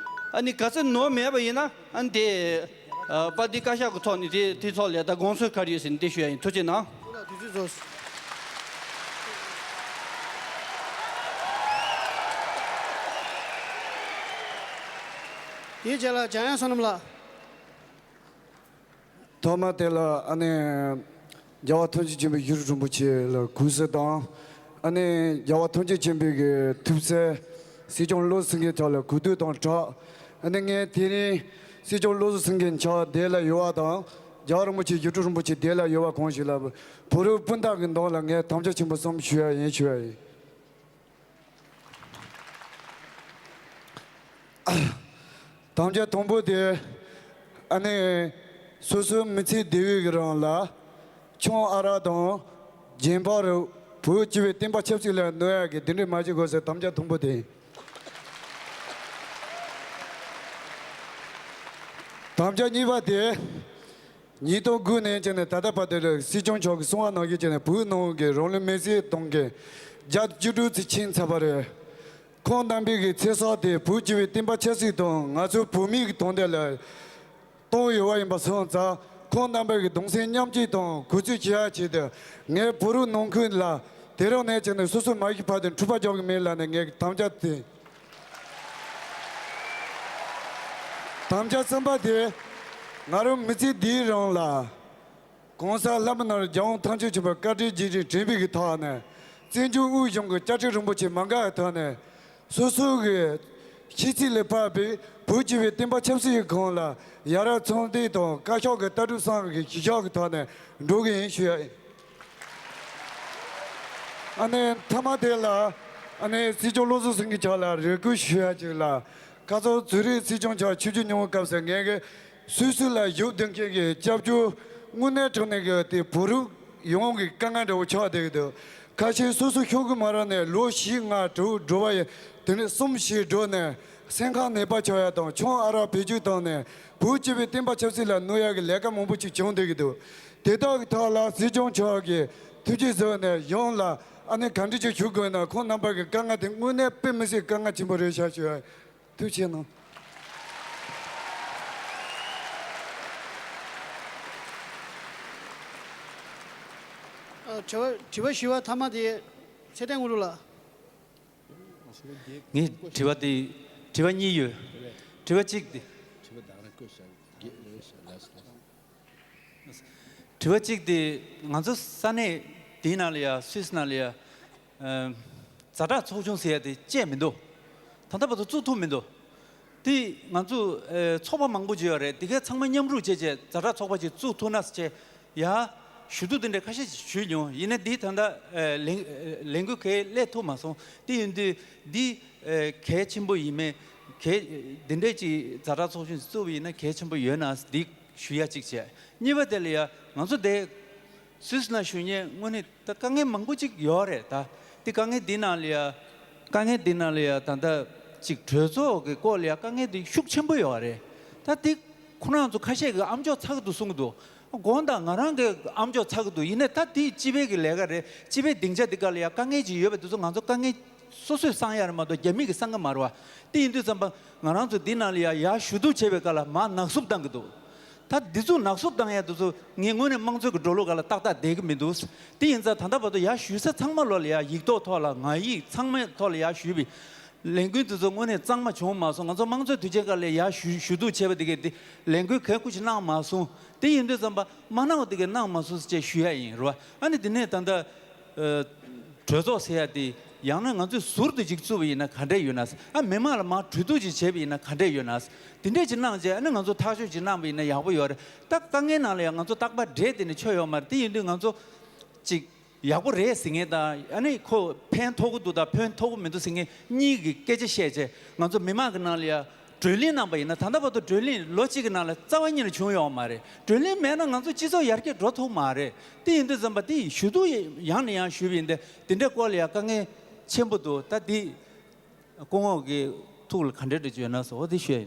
ཨ་ནི་ག་ཚོད་ནོར་མེད་པ་ཡིན་ན། ཨ་ནི་དེ། ཨ། དཔལ་ལྡན་བཀའ་ཤག་གི་ཐོག་ནས་དེ་དེ་ཐོག་ལ་ད་དགོངས་ཚུལ་ག་རེ་ཡོད་ཟེར་ནས་དེ་ཞུ་ཡ་ཡིན། ཐུགས་རྗེ་གནང་། དེའི་རྗེས་ལ་འཇམ་དབྱངས་བསོད་ནམས་ལགས། ཐོག་མ་དེ་ལ་ཨ་ནི་རྒྱལ་བ་ཐམས་ཅད་མཁྱེན་པའི་ཡུལ་རིན་པོ་ཆེ་ལ་གུས་བསུ་དང་། ཨ་ནི་རྒྱལ་བ་ཐམས་ཅད་མཁྱེན་པའི་གི་ཐུགས་སྲས་སྲིད་སྐྱོང་བློ་བཟང་སེང་གེ་མཆོག་ལ་གུས་འདུད་དང་སྦྲགས། ཨ་ནི་ངས་དེ་རིང་སྲིད་སྐྱོང་བློ་བཟང་སེང་གེ་མཆོག་འདི་ལ་ཡོད་པ་དང་། རྒྱལ་བ་རིན་པོ་ཆེ་ཡུལ་གྲུ་རིན་པོ་ཆེ་འདི་ལ་ཡོད་པ་གང་ཞིག་ལ་བོད་རིགས་སྤུན་ཟླ་གི་ནང་ལ་ངས་དམ་བཅའ་ཆེན་པོ་གསུམ་ཞུ་ཡ་ཡིན་ཞུ་ཡ་ཡིན། དམ་བཅའ་དང་པོ་དེ། ཨ་ནི་སོ་སོའི་མི་ཚེ་འདས་པའི་རིང་ལ་ཁྱུང་ཨ་རག་དང་རྒྱན་པ་རུ་བོད་སྤྱི་པའི་བསྟན་པ་ཆབ་སྲིད་ལ་གནོད་ཡག་གི་དེ་འདྲའི་མ་བྱེད་དགོས་ཟེར་དམ་བཅའ་དང་པོ་དེ་ཡིན། དམ་བཅའ་གཉིས་པ་དེ། ཉིས་སྟོང་དགུ་ནས་བྱས་ནས་ད་ལྟ་བར་དུ་སྲིད་སྐྱོང་མཆོག་གིས་གསུང་བ་ནང་བཞིན་བྱས་ནས་བོད་ནང་གི་རང་ལུས་མེར་སྲེག་གཏོང་མཁན་བརྒྱ་དང་བཅུ་དྲུག་ཙམ་ཕྱིན་ཚར་བ་རེད། ཁོང་རྣམ་པའི་གི་ཚེ་སྲོག་དེ་བོད་སྤྱི་པའི་བསྟན་པ་ཆབ་སྲིད་དང་ང་ཚོའི་བོད་མིའི་གི་དོན་དག་ལ་གཏོང་ཡོད་པ་ཡིན་པ་སོང་ཙང་། ཁོང་རྣམ་པའི་གི་གདུང་སེམས་མཉམ་སྐྱེད་དང་གུས་བརྩི་བྱེད་ཡ་ཆེད་དུ། ངས་བོད་རིགས་ནང་ཁུལ་ལ་དེ་རིང་ནས་བྱས་ནས་སོ་སོའི་མ་ཤི་བར་དུ་འཁྲུག་པ་རྒྱག་གི་མེད་ལབ་ནས་ངས་དམ་བཅའ་དེ། དམ་བཅའ་གསུམ་པ་དེ། ང་རང་མི་ཚེ་འདིའི་རིང་ལ། གོང་ས་ལྷ་མི་ནང་རྒྱལ་དབང་ཐམས་ཅད་མཁྱེན་པ་བཀའ་དྲིན་རྗེས་དྲིན་དྲན་པའི་གི་ཐོག་ནས། བཙན་བྱོལ་དབུས་གཞུང་གི་བཅའ་ཁྲིམས་རིན་པོ་ཆེ་མ་འགལ་བའི་ཐོག་ནས། སོ་སོ་གི་ཤེས་ཚད་ལས་ཕར་བའི་བོད་སྤྱི་པའི་བསྟན་པ་ཆབ་སྲིད་ཀྱི་སྒང་ལ་ཡ་རབས་ཚོང་སྡེ་དང་བཀའ་ཤག་གི་ལྟ་གྲུབ་སོགས་ཀྱི་གཞི་བཞག་གི་ཐོག་ནས་འགྲོ་གི་ཡིན་ཞུ་ཡ་ཡིན། ཨ་ནི་མཐའ་མ་དེ་ལ་ཨ་ནི་སྲིད་སྐྱོང་བློ་བཟང་སེང་གེ་མཆོག་ལ་རེ་སྐུལ་ཞུ་ཡ་ཅིག་ལ། ཁ་སང་ཛུ་རིག་སྲིད་སྐྱོང་མཆོག་ཆིབས་བསྒྱུར་གནང་བའི་སྐབས་སུ་ངས་གི་སུད་སི་ལ་བཞུགས་བསྡད་མཁན་གྱི་སྐྱབས་བཅོལ་དངོས་གནས་དྲང་གནས་ཀྱི་དེ་བོད་རིགས་ཡོངས་ཀྱི་དཀའ་ངལ་འདྲ་བོ་ཆགས་བསྡད་ཀྱི་འདུག་ཁ་ཤས་སོ་སོ་ཤོག་གུ་མ་རག་ནས་ལོ་བཞི་ལྔ་དྲུག་འགྲོ་བ་ཡི་དེ་ནས་གསུམ་བཞི་འགྲོ་ནས་སེམས་ཁམས་ནད་པ་ཆགས་ཡ་དང་ཁྱུང་ཨ་རག་བེད་སྤྱོད་བཏང་ནས་བོད་སྤྱི་པའི་བསྟན་པ་ཆབ་སྲིད་ལ་གནོད་ཡ་གི་ལས་ཀ་མང་པོ་ཅིག་བྱུང་བསྡད་ཀྱི་འདུག་དེ་དག་གི་ཐོག་ལ་སྲིད་སྐྱོང་མཆོག་གིས་ཐུགས་ཆེ་གཟིགས་ནས་གཞུང་ལ་ཨ་ནི་ག་འདྲ་ཅིག་ཞུ་དགོས་ན་ཁོང་རྣམ་པ་གི་དཀའ་ངལ་དེ་དངོས་གནས་དཔེ་མི་སྲིད་དཀའ་ངལ་ཆེན་པོ་རེད་ཤག་ཞུ་ཡ། ཐུགས་རྗེ་གནང་། དྲི་བ་དྲི་བ་ཞུ་བ་མཐའ་མ་དེ་ཚེ་བརྟན་དངོས་གྲུབ་ལགས། ངས་དྲི་བ་དེ་དྲི་བ་གཉིས་ཡོད། དྲི་བ་གཅིག་དེ། དྲི་བ་གཅིག་དེ་ང་ཚོ་ས་གནས་དེའི་ནང་ལ་ཡ་སུད་སི་ནང་ལ་ཡ། ཛ་དྲག་ཚོགས་ཆུང་ཟེར་ཡ་དེ་བཅས་མི་འདུག་ད་ལྟ་བར་དུ་བཙུགས་ཐུབ་མི་འདུག་དེ་ང་ཚོ་ཚོགས་པ་མང་པོ་ཅིག་ཡོད་རེད། དེ་གའི་ཚང་མ་མཉམ་རུབ་བྱས་བྱས་ཛ་དྲག་ཚོགས་པ་ཅིག་བཙུགས་ཐུབ་ན་ཟེར་བྱས་ཡ། ཞུ་གཏུག་དེ་འདྲ་ཁ་ཤས་ཅིག་ཞུས་མྱོང་། ཡིན་ན་འདི་ད་ལྟ་ལས་ལས་འགུལ་གས་སླེབས་ཐུབ་མ་སོང་། དེ་ཡིན་དུས་འདི་གལ་ཆེན་པོ་ཡིན་མེད། གལ་འདི་འདྲས་ཅིག་ཛ་དྲག་ཚོགས་ཆུང་བཙུགས་པ་ཡིན་ན་གལ་ཆེན་པོ་ཡོད་ན་འདི་ཞུ་ཡ་གཅིག་བྱས། གཉིས་པ་དེ་ལ་ཡ་ང་ཚོ་འདི་སུད་སི་ནང་བཞུགས་མཁན་དངོས་གནས་ད་དཀའ་ངལ་མང་པོ་ཅིག་ཡོད་རེད། ད་དེ་དཀའ་ངལ་འདི་ནང་ལ་ཡ་དཀའ་ངལ་འདི་ནང་ལ་ཡ་ད་ལྟ་ཅིག་གྲོས་ཚོགས་ཀྱི་སྐོར་ལ་ཡ་དཀའ་ངལ་འདི་ཤུགས་ཆེན་པོ་ཡོད་རེད། ད་དེ་ཁོ་རང་ཚོ་ཁ་ཤས་ཀྱིས་ཨ་མཆོག་ཚ་གི་འདུག་གསུང་གི་འདུག་དགོངས་དག་ང་རང་གི་ཨ་མཆོག་ཚ་གི་འདུག་ཡིན་ནའི་ད་དེ་སྤྱི་པའི་གི་ལས་ཀ་རེད། སྤྱི་པའི་སྡིངས་ཆ་འདི་ག་ལ་ཡ་དཀའ་ངལ་ཅིག་ཡོད་པ་དེ་ཚོ་ང་ཚོ་དཀའ་ངལ་སོ་སོས་སངས་ཡ་རེད་མ་གཏོགས་རྒྱ་མི་གིས་སངས་གི་མ་རེད་བ། དེ་ཡིན་དུས་ཙམ་པ་ང་རང་ཚོ་འདི་ནང་ལ་ཡ་ཡར་ཞུ་གཏུག་བྱེད་པའི་སྐབས་ལ་མར་ནག་བསུབ་བཏང་གི་འདུག་ད་འདི་ཚོ་ནག་བསུབ་བཏང་ཡ་དེ་ཚོ་ངས་དངོས་གནས་དམངས་གཙོའི་གི་འགྲོ་ལུགས་སྒང་ལ་ཏག་ཏག་བསྡད་གི་མི་འདུག་དེ་ཡིན་ཙང་ད་ལྟ་བར་དུ་ཡར་ཞུ་ས་ཚང་མ་ལོག་ལ་ཡ་ཡིག་ཐོག་ཐོག་ལ་ང་ཡིག་ཚང་མའི་ཐོག་ལ་ཡར་ཞུས་པའི་ལས་འགུལ་དེ་ཚོ་དངོས་གནས་གཙང་མ་བྱུང་མ་སོང་། ང་ཚོ་དམངས་གཙོའི་དུས་ཆེན་སྐབས་ལ་ཡར་ཞུ་ཞུ་གཏུག་བྱས་པ་དེ་གས་དེ་ལས་འགུལ་གལ་ཁུ་ཅིག་གནང་མ་སོང་། དེ་ཡིན་དུས་ཙམ་པ་མ་གནང་བ་དེ་གས་གནང་མ་སོང་ཟེར་བྱས་ཞུ་ཡ་ཡིན་རེད་བ། ཨ་ནི་དེ་ནས་ད་ལྟ་གྲོས་ཚོགས་ཟེར་ཡ་དེ་ཡང་ན་ང་ཚོས་ཟུར་དུ་ཅིག་བཙུགས་པ་ཡིན་ན་ག་འདྲས་ཡོད་ན། ཨ་མི་མང་ལ་མར་གྲོས་བསྡུར་ཅིག་བྱས་པ་ཡིན་ན་ག་འདྲས་ཡོད་ན། དེ་འདྲས་ཅིག་གནང་རྗེས་ཨ་ནི་ང་ཚོ་ཐག་གཅོད་ཅིག་གནང་བ་ཡིན་ན་ཡག་པོ་ཡོད་རེད། ད་དཀའ་ངལ་ནང་ལ་ཡང་ང་ཚོ་རྟག་པར་འདྲེས་བསྡད་ནས་ཆོ་ཡོད་མ་རེད། དེ་ཡིན་དུས་ང་ཚོ་ཅིག་ཡག་པོ་རེད་ཟེར་མཁན་དང་ཨ་ནི་ཁོ་ཕན་ཐོགས་ཀྱི་འདུག་དང་ཕན་ཐོགས་ཀྱི་མི་འདུག་ཟེར་མཁན་གཉིས་ཀྱི་སྐད་ཆ་བཤད་བྱས་ང་ཚོ་མི་མང་གི་ནང་ལ་ཡང་བགྲོ་གླེང་གནང་པ་ཡིན་ན། ད་ལྟ་བར་དུ་བགྲོ་གླེང་ལོ་གཅིག་གི་ནང་ལ་རྩ་བ་ཉིད་ནས་བྱུང་ཡོད་མ་རེད། བགྲོ་གླེང་མེད་ན་ང་ཚོ་སྤྱི་ཚོགས་ཡར་རྒྱས་འགྲོ་ཐུབ་མ་རེད། དེ་ཡིན་དུས་ཙམ་པ་དེ་ཞུ་གཏུག་ཡང་ནས་ཡང་ཞུས་པ་ཡིན་ཏེ་དེ་འདྲའི་སྐོར་ལ་ཡང་དཀའ་ངལ་ཆེན་པོ་འདུག་ད་དེ་སྐུ་ངོ་གི་ཐུགས་ལ་ག་འདྲའི་འདྲ་ཅིག་ཡོད་ན་སོ་འོ་དེ་ཞུ་ཡ་ཡིན།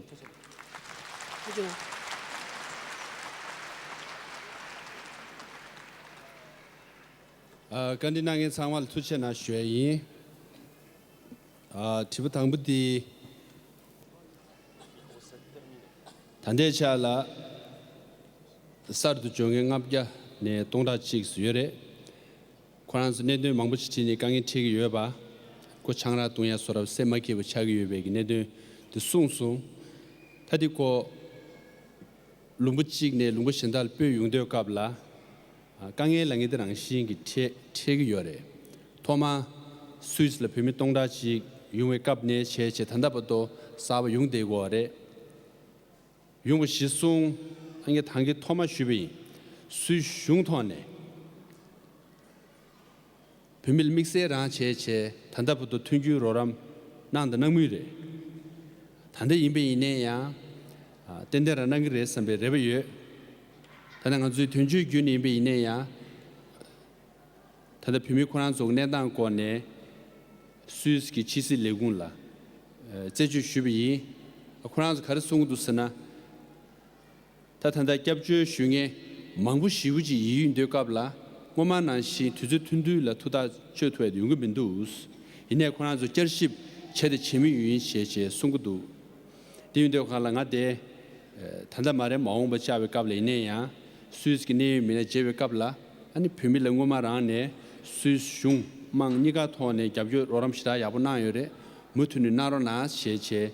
ཨ། བཀའ་འདྲི་གནང་མཁན་ཚང་མ་ལ་ཐུགས་རྗེ་གནང་ཞུ་ཡ་ཡིན། ཨ། དྲི་བ་དང་པོ་དེ། ད་ལྟའི་ཆ་ལ་གསར་དུ་འབྱོར་མཁན་ལྔ་བརྒྱ་ནས་སྟོང་ཕྲག་གཅིག་ཙམ་ཡོད་རེད། ཁོ་རང་ཚོ་གནད་དོན་མང་པོ་ཞིག་དྲིས་ནས་དཀའ་ངལ་འཕྲད་ཀྱི་ཡོད་པ། ཁོ་ཆང་རག་བཏུང་ཡ་སོགས་རབ་སེམས་མ་སྐྱིད་པ་ཆགས་ཀྱི་ཡོད་པའི་གི་གནད་དོན་དེ་གསུངས་སོང་། ད་དེ་ཁོ་ལུང་པ་གཅིག་ནས་ལུང་པ་གཞན་དག་ལ་སྤོས་ཡོང་དུས་སྐབས་ལ། དཀའ་ངལ་ལབ་མཁན་དེ་རང་བཞིན་གྱིས་འཕྲད་འཕྲད་ཀྱི་ཡོད་རེད། ཐོག་མ་སུད་སི་ལ་བོད་མི་སྟོང་ཕྲག་གཅིག་ཡོང་བའི་སྐབས་ནས་བྱས་བྱས་ད་ལྟ་བར་དུ་གསར་པ་ཡོང་བསྡད་ཀྱི་ཡོད་རེད། ཡོང་བ་གཞིར་བཟུང་ཨ་ངས་ད་གིན་ཐོག་མ་ཞུས་པ་ཡིན། སུད་སི་གཞུང་ཐོག་ནས་བོད་མི་ལ་དམིགས་བསལ་རང་བྱས་བྱས་ད་ལྟ་བར་དུ་མཐུན་འགྱུར་རོགས་རམ་གནང་དང་གནང་མུས་རེད། ད་ལྟ་ཡིན་པ་ཡིན་ནའི་ཡང་ཏན་ཏན་རང་གནང་གི་རེད་བསམ་པའི་རེ་བ་ཡོད། ད་ལྟ་ང་ཚོའི་དོན་གཅོད་བརྒྱུད་ནས་ཡིན་པ་ཡིན་ནའི་ཡང་། ད་ལྟ་བོད་མི་ཁོ་རང་ཚོ་གི་གནས་སྟངས་སྐོར་ནས་སུད་སི་གི་ཕྱི་སྲིད་ལས་ཁུངས་ལ་རྩད་གཅོད་ཞུས་པ་ཡིན། ཁོ་རང་ཚོ་ག་རེ་གསུང་གི་འདུག་ཟེར་ན། ད་ད་ལྟ་སྐྱབས་བཅོལ་ཞུ་མཁན་མང་པོ་ཞེ་པོ་ཅིག་ཡོང་དུས་སྐབས་ལ་སྔོན་མ་ནང་བཞིན་དུས་ཚོད་ཐུང་ཐུང་ལ་ཐུགས་ཐག་གཅོད་ཐུབ་ཡ་ཡོང་གི་མི་འདུག་ཡིན་ནའི་ཁོ་རང་ཚོ་བསྐྱར་ཞིབ་བྱས་ཏེ་བྱེད་མུས་ཡིན་ཞེས་བྱས་གསུང་གི་འདུག་དེ་ཡིན་དུས་སྒང་ལ་ང་དེ་ད་ལྟ་མ་རེད། མ་འོངས་པ་བཅར་བའི་སྐབས་ལ་ཡིན་ནའི་ཡང་སུད་སི་གི་གནད་ཡོད་མི་སྣ་མཇལ་བའི་སྐབས་ལ་ཨ་ནི་བོད་མི་ལ་སྔོན་མ་རང་ནས་སུད་སི་གཞུང་དམངས་གཉིས་ཀ་ཐོག་ནས་རྒྱབ་སྐྱོར་རོགས་རམ་ཞེ་དྲག་ཡག་པོ་གནང་ཡོད་རེད། མུ་མཐུད་ནས་གནང་རོགས་གནང་ཞེས་བྱས་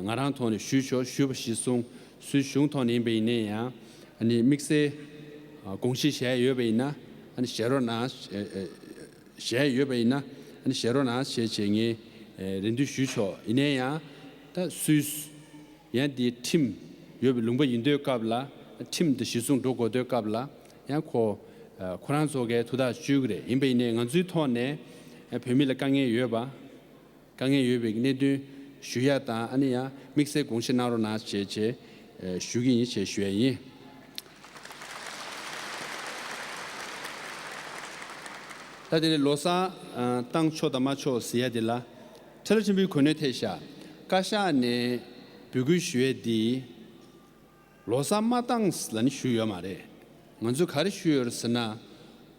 ང་རང་ཐོག་ནས་ཞུས་ཆོག་ཞུས་པ་གཞིར་བཟུང་སུད་སི་གཞུང་ཐོག་ནས་ཡིན་པ་ཡིན་ནའི་ཡང་ཨ་ནི་དམིགས་བསལ་དགོངས་གཞི་བཞེས་ཡ་ཡོད་པ་ཡིན་ན་ཨ་ནི་བཞེས་རོགས་གནང་། བཞེས་ཡོད་པ་ཡིན་ན་ཨ་ནི་བཞེས་རོགས་གནང་ཞེས་བྱས་ངས་རེ་འདུན་ཞུས་ཆོག་ཡིན་ནའི་ཡང་ད་སུད་སི་ཡང་འདི་ཁྲིམས་ཡོད་པའི་ལུང་པ་ཡིན་དུས་སྐབས་ལ་ཁྲིམས་འདི་གཞིར་བཟུང་འགྲོ་དགོས་དུས་སྐབས་ལ་ཡང་ཁོ་ཁོ་རང་ཚོ་གས་ཐུགས་ཐག་གཅོད་ཀྱི་རེད། ཡིན་པ་ཡིན་ནའི་ང་ཚོའི་ཐོག་ནས་བོད་མི་ལ་དཀའ་ངལ་ཡོད་པ། དཀའ་ངལ་ཡོད་པའི་གནད་དོན་ཞུ་ཡ་དང་ཨ་ནི་ཡང་དམིགས་བསལ་དགོངས་བཞེས་གནང་རོགས་གནང་ཞེས་བྱས་ཞུ་གི་ཡིན་ཞེས་ཞུ་ཡ་ཡིན། ད་དེ་ནས་ལོ་གསར་བཏང་ཆོག་དང་མ་ཆོག་ཟེར་ཡ་དེ་ལ་ཁྲི་ལ་ཆེན་པོའི་གོ་གནས་ཐད་བཞག་བཀའ་ཤག་ནས་འབོད་སྐུལ་ཞུ་ཡས་འདི་ལོ་གསར་མ་བཏང་ལ་ནི་ཞུས་ཡོད་མ་རེད། ང་ཚོས་ག་རེ་ཞུས་ཡོད་རེད་ཟེར་ན།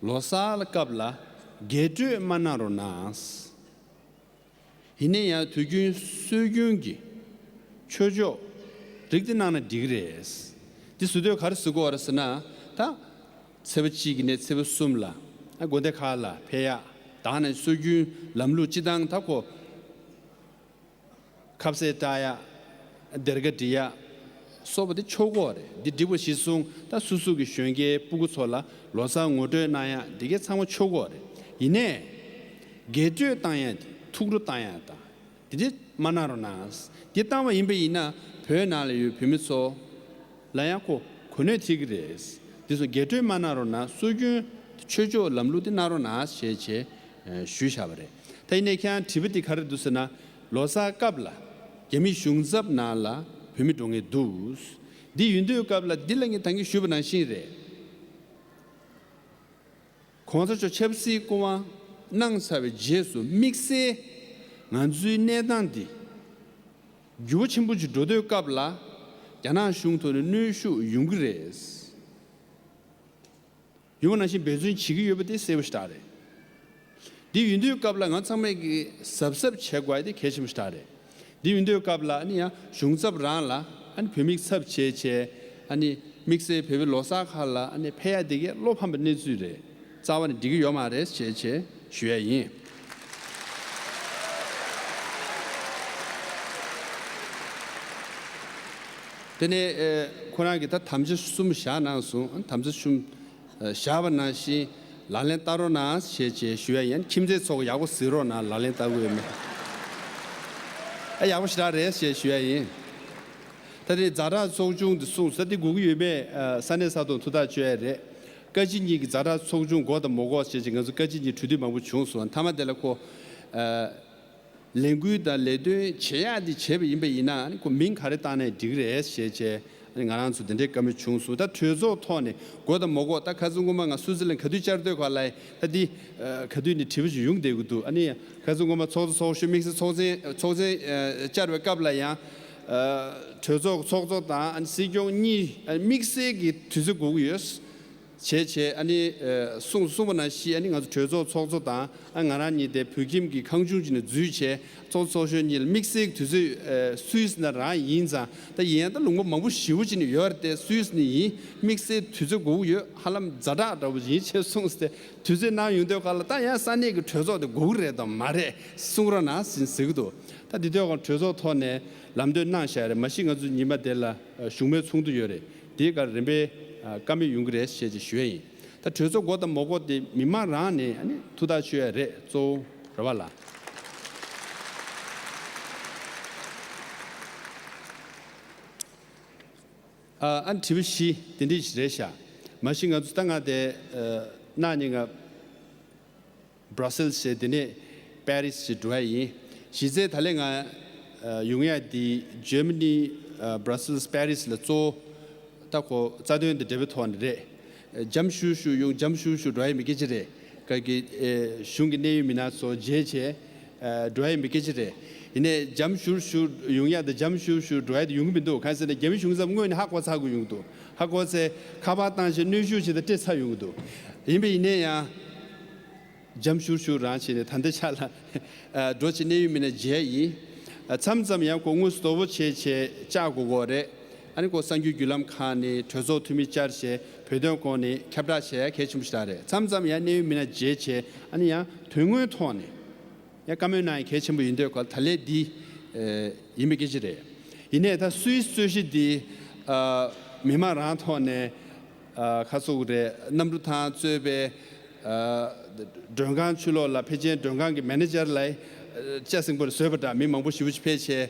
ལོ་གསར་ལ་སྐབས་ལ་རྒྱས་སྤྲོས་མ་གནང་རོགས་གནང་། ཡིན་ན་ཡང་དུས་རྒྱུན་སྲོལ་རྒྱུན་གྱི་ཆོས་ཕྱོགས་རིགས་དེ་གནང་ན་འགྲིག་གི་རེད། འདི་ཟེར་དུས་ག་རེ་ཟེར་དགོས་རེད་ཟེར་ན། ད་ཚེས་པ་གཅིག་ནས་ཚེས་པ་གསུམ་ལ་ དགོན་སྡེ་ཁག་ལ་ཕེབས་ཡག་དང་ནི་སྲོལ་རྒྱུན་ལམ་ལུགས་སྤྱི་བཏང་ད་ཁོ་ཁ་ཟས་བཀྲ་ཡག་སྡེར་ཁ་སྒྲིག་ཡག་སོགས་པ་དེ་ཆོག་གི་རེད། འདི་འགྲིག་པ་གཞིར་བཟུང་ད་སོ་སོ་གི་གཞོན་སྐྱེས་སྤུ་གུ་ཚོ་ལ་ལོ་གསར་ངོ་སྤྲོད་གནང་ཡག་འདི་གའི་ཚང་མ་ཆོག་གི་རེད། ཡིན་ནའི་རྒྱས་སྤྲོས་བཏང་ཡག་དེ་ཐུགས་སྤྲོ་བཏང་ཡག་དང་། དེ་འདྲ་མ་གནང་རོགས་གནང་། འདི་བཏང་བ་ཡིན་པ་ཡིན་ན་བོད་ནང་ལ་ཡོད་བོད་མི་ཚོ་ལ་ཡང་ཁོ་གོ་གནོད་ཐེབས་ཀྱི་རེད། འདི་ཚོ་རྒྱས་སྤྲོས་མ་གནང་རོགས་གནང་། སྲོལ་རྒྱུན་ཆོས་ཕྱོགས་ལམ་ལུགས་འདི་གནང་རོགས་གནང་ཞེས་བྱས་ཞུས་བཞག་པ་རེད། ད་ཡིན་ནའི་ཁྱེད་རང་དྲི་བ་འདི་ག་རེ་འདུག་ཟེར་ན། ལོ་གསར་སྐབས་ལ་རྒྱ་མི་གཞུང་ཚབ་ནང་ལ་བོད་མི་འགྲོ་མཁན་འདུག་འདི་ཡོད་དུས་སྐབས་ལ་འདི་ལ་ངས་ད་གིན་ཞུས་པ་ནང་བཞིན་རེད། གོང་ས་མཆོག་ཆབ་སྲིད་སྐུ་དབང་གནང་ཚར་བའི་རྗེས་སུ་དམིགས་བསལ་ང་ཚོའི་གནས་སྟངས་འདི་འགྱུར་བ་ཆེན་པོ་ཅིག་འགྲོ་དུས་སྐབས་ལ་རྒྱ་ནག་གཞུང་ཐོག་ནས་གནོན་ཤུགས་ཡོང་གི་རེད། ཡོང་བ་ནང་བཞིན་འབད་བརྩོན་བྱེད་ཀྱི་ཡོད་པ་དེ་གསལ་པོ་ཞེ་དྲག་རེད། འདི་ཡིན་དུས་སྐབས་ལ་ང་ཚང་མས་ཀྱི་གཟབ་གཟབ་བྱེད་དགོས་ཡ་དེ་གལ་ཆེན་པོ་ཞེ་དྲག་རེད། འདི་ཡིན་དུས་སྐབས་ལ་ཨ་ནི་ཡང་གཞུང་ཚབ་རང་ལ་ཨ་ནི་བོད་མིའི་ཚབ་བྱས་བྱས་ཨ་ནི་དམིགས་བསལ་བོད་པའི་ལོ་གསར་ཁག་ལ་ཨ་ནི་ཕེབས་ཡ་དེ་གས་བློ་ཕམ་པའི་གནས་ཚུལ་རེད། རྩ་བ་ནས་འགྲིག་གི་ཡོད་མ་རེད་ཞེས་བྱས་ཞུ་ཡ་ཡིན། དེ་ནས་ཨེ་ཁོ་རང་གིས་ད་དམ་བཅའ་གསུམ་བཞག་གནང་སོང་། ཨ་ནི་དམ་བཅའ་གསུམ་བཞག་པ་ནང་བཞིན་ལག་ལེན་བསྟར་རོགས་གནང་ཞེས་བྱས་ཞུ་ཡ་ཡིན། ཁྱིམ་མཚེས་ཚོ་ཡག་པོ་གཟིགས་རོགས་གནང་། ལག་ལེན་བསྟར་དགོས་མེད། ཨ་ཡག་པོ་ཞེ་དྲག་རེད་ཞེས་ཞུ་ཡ་ཡིན། ད་ལྟའི་ཛ་དྲག་ཚོགས་ཆུང་འདི་གསུངས་ས་འདི་དགོས་ཀྱི་ཡོད་མེད་ཨ་ས་གནས་ས་ཐོག་ཐུགས་ཐག་གཅོད་ཡ་རེད། བཀའ་སྤྱི་གཉིས་ཀྱི་ཛ་དྲག་ཚོགས་ཆུང་དགོས་དང་མ་དགོས་ཞེས་བྱས་ང་ཚོ་བཀའ་སྤྱི་གཉིས་གྲོས་བསྡུར་མང་པོ་བྱུང་སོང་། མཐའ་མ་དེ་ལ་ཁོ་ཨ། ལས་འགུལ་དང་ལས་དོན་བྱེད་ཡག་འདི་བྱས་པ་ཡིན་པ་ཡིན་ན་ཨ་ནི་ཁོ་མིང་ག་རེ་བཏགས་ནའི་འགྲིག་རེད་ཞེས་བྱས་ཨ་ནི་ང་རང་ཚོ་དེ་འདྲའི་བཀའ་མོལ་བྱུང་སོང་། ད་གྲོས་ཚོགས་ཐོག་ནས་དགོས་དང་མ་དགོས། ད་ཁ་སང་སྔོན་མ་ང་སུའུ་ཙི་ལན་ག་དུས་བཅར་དུས་ག་ལ་ད་འདི་ག་དུས་ནས་དྲི་བ་ཞིག་ཡོང་བསྡད་ཀྱི་འདུག་ཨ་ནི་ཁ་སང་སྔོན་མ་ཚོགས་གཙོ་ཚོགས་གཞོན་དམིགས་བསལ་ཚོགས་ཆེན་ཚོགས་ཆེན་བཅར་བའི་སྐབས་ལ་ཡང་གྲོས་ཚོགས་ཚོགས་གཙོ་དང་ཨ་ནི་སྲིད་སྐྱོང་གཉིས་དམིགས་བསལ་གྱི་དུས་ཚོད་དགོས་ཀྱི་ཡོད། བྱས་བྱས་ཨ་ནི་ཨ་གསུངས་གསུངས་པ་ནང་བཞིན་ཨ་ནི་ང་ཚོ་གྲོས་ཚོགས་ཚོགས་གཙོ་དང་ཨ་ང་རང་གཉིས་དེ་བོད་ཁྱིམ་གྱི་ཁང་ཆུང་ཅིག་ནས་འཛུལ་བྱས་ཚོགས་ཚོགས་གཞོན་གཉིས་ལ་དམིགས་བསལ་དུས་ཚོད་ཨ་སུད་སི་ནས་རང་ཡིན་ཙང་ད་ཡིན་ད་ལུང་པ་མང་པོ་ཞེ་པོ་ཅིག་ནས་ཡོད་རེད་དེ་སུད་སི་ནས་ཡིན་དམིགས་བསལ་དུས་ཚོད་དགོས་ཀྱི་ཡོད་ཧ་ལམ་ཛ་དྲག་འདྲ་པོ་ཡིན་བྱས་གསུངས་ཏེ་དུས་ཚོད་གནང་ཡོང་དུས་ག་ལ་ད་ཡང་ས་གནས་ཀྱི་གྲོས་ཚོགས་དེ་དགོས་ཀྱི་རེད་དམ་མ་རེད་གསུང་རོགས་གནང་ཟིན་ཟེར་གྱི་འདུག་ད་འདི་དུས་གང་གྲོས་ཚོགས་ཐོག་ནས་ལམ་སྟོན་གནང་བཞག་རེད། མ་གཞི་ང་ཚོ་ཉི་མ་དེ་ལ་ཨ་བཞུགས་མོལ་ཚོགས་འདུ་ཡོད་རེད། དེའི་སྐབས་རིམ་པས་ཨ་བཀའ་མོལ་ཡོང་གི་རེད་ཞེས་ཀྱི་ཞུ་ཡས་ཡིན། ད་གྲོས་ཚོགས་དགོས་དང་མ་དགོས་དེ་མི་མང་རང་ནས་ཨ་ནི་ཐུགས་ཐག་ཆོད་ཡ་རེད་གཙོ་བོ་རེད་བ་ལ། ཨ་ཨ་དྲི་བ་བཞི་དེ་འདྲ་ཞིག་རེད་ཤག་མ་གཞི་ང་ཚོ་ད་ང་དེ་ཨ་གནངས་ཉིན་ང་Brussels་ཞེས་དེ་ནས་Paris་ཞེས་འགྲོ་ཡ་ཡིན། གཞི་རྩའི་ད་ལན་ང་ཡོང་ཡ་དེ་Germany་Brussels་Paris་ལ་གཙོ་བོ་ད་ཁོ་རྩ་དོན་དང་འབྲེལ་བའི་ཐོག་ནས་རེད། འཇམ་ཤུར་ཤུར་ཡོང་འཇམ་ཤུར་ཤུར་འགྲོ་ཡ་མི་སྐད་ཆ་རེད། ག་གི་གཞུང་གི་གནད་ཡོད་མི་སྣ་ཚོ་མཇལ་བྱས་འགྲོ་ཡ་མི་སྐད་ཆ་རེད། ཡིན་ནའི་འཇམ་ཤུར་ཤུར་ཡོང་ཡ་དང་འཇམ་ཤུར་ཤུར་འགྲོ་ཡ་དེ་ཡོང་གི་མི་འདུག་གང་ཟེར་ན་རྒྱ་མི་གཞུང་ཚབ་དངོས་ནས་ཧ་གོ་ཚར་དགོས་ཡོང་གི་འདུག་ཧ་གོ་ཚེ་ཁ་པར་བཏང་བྱས་གནོན་ཤུགས་བྱས་ཏེ་སྤྲད་ཚར་ཡོང་གི་འདུག་ཡིན་པ་ཡིན་ནའི་ཡང་། འཇམ་ཤུར་ཤུར་རང་བྱས་ནས་ད་ལྟའི་ཆ་ལ་འགྲོ་ཆེད་གནད་ཡོད་མི་སྣ་མཇལ་ཡིན། མཚམས་མཚམས་ཡང་ཁོ་དངོས་སུ་དོ་པོ་བྱས་བྱས་བཅར་དགོས་ཀྱི་རེད། ཨ་ནི་ཁོ་གསར་འགྱུར་བརྒྱུད་ལམ་ཁག་ནས་གྲོས་ཚོགས་འཐུས་མི་བཅར་བྱས་བོད་དོན་སྐོར་ནས་ཁྱབ་བསྒྲགས་བྱེད་ཡ་གལ་ཆེན་པོ་ཞིག་རེད། མཚམས་མཚམས་ཡང་གནད་ཡོད་མི་སྣ་མཇལ་བྱས་ཨ་ནི་ཡང་དོན་དངོས་ཐོག་ནས་ཡང་བཀའ་མོལ་གནང་ཡ་གལ་ཆེན་པོ་ཡིན་དུས་ཁོ་ད་ལན་འདི་ཡིན་པའི་སྐད་ཆ་རེད། ཡིན་ནའི་ད་སུད་སི་རྩོད་གཞི་འདི་མི་མང་རང་ཐོག་ནས་ཁ་སོག་རེད། གནམ་གྲུ་ཐང་གཙོས་པའི་མགྲོན་ཁང་ཕྱི་ལོགས་ལ་ཕལ་ཆེར་མགྲོན་ཁང་གི་མེ་ནེ་ཇར་ལ་ལྕགས་སྲིན་པོ་ལ་བཟོས་པ་འདྲ་མི་མང་པོ་ཞེ་པོ་ཅིག་ཕེབས་བྱས།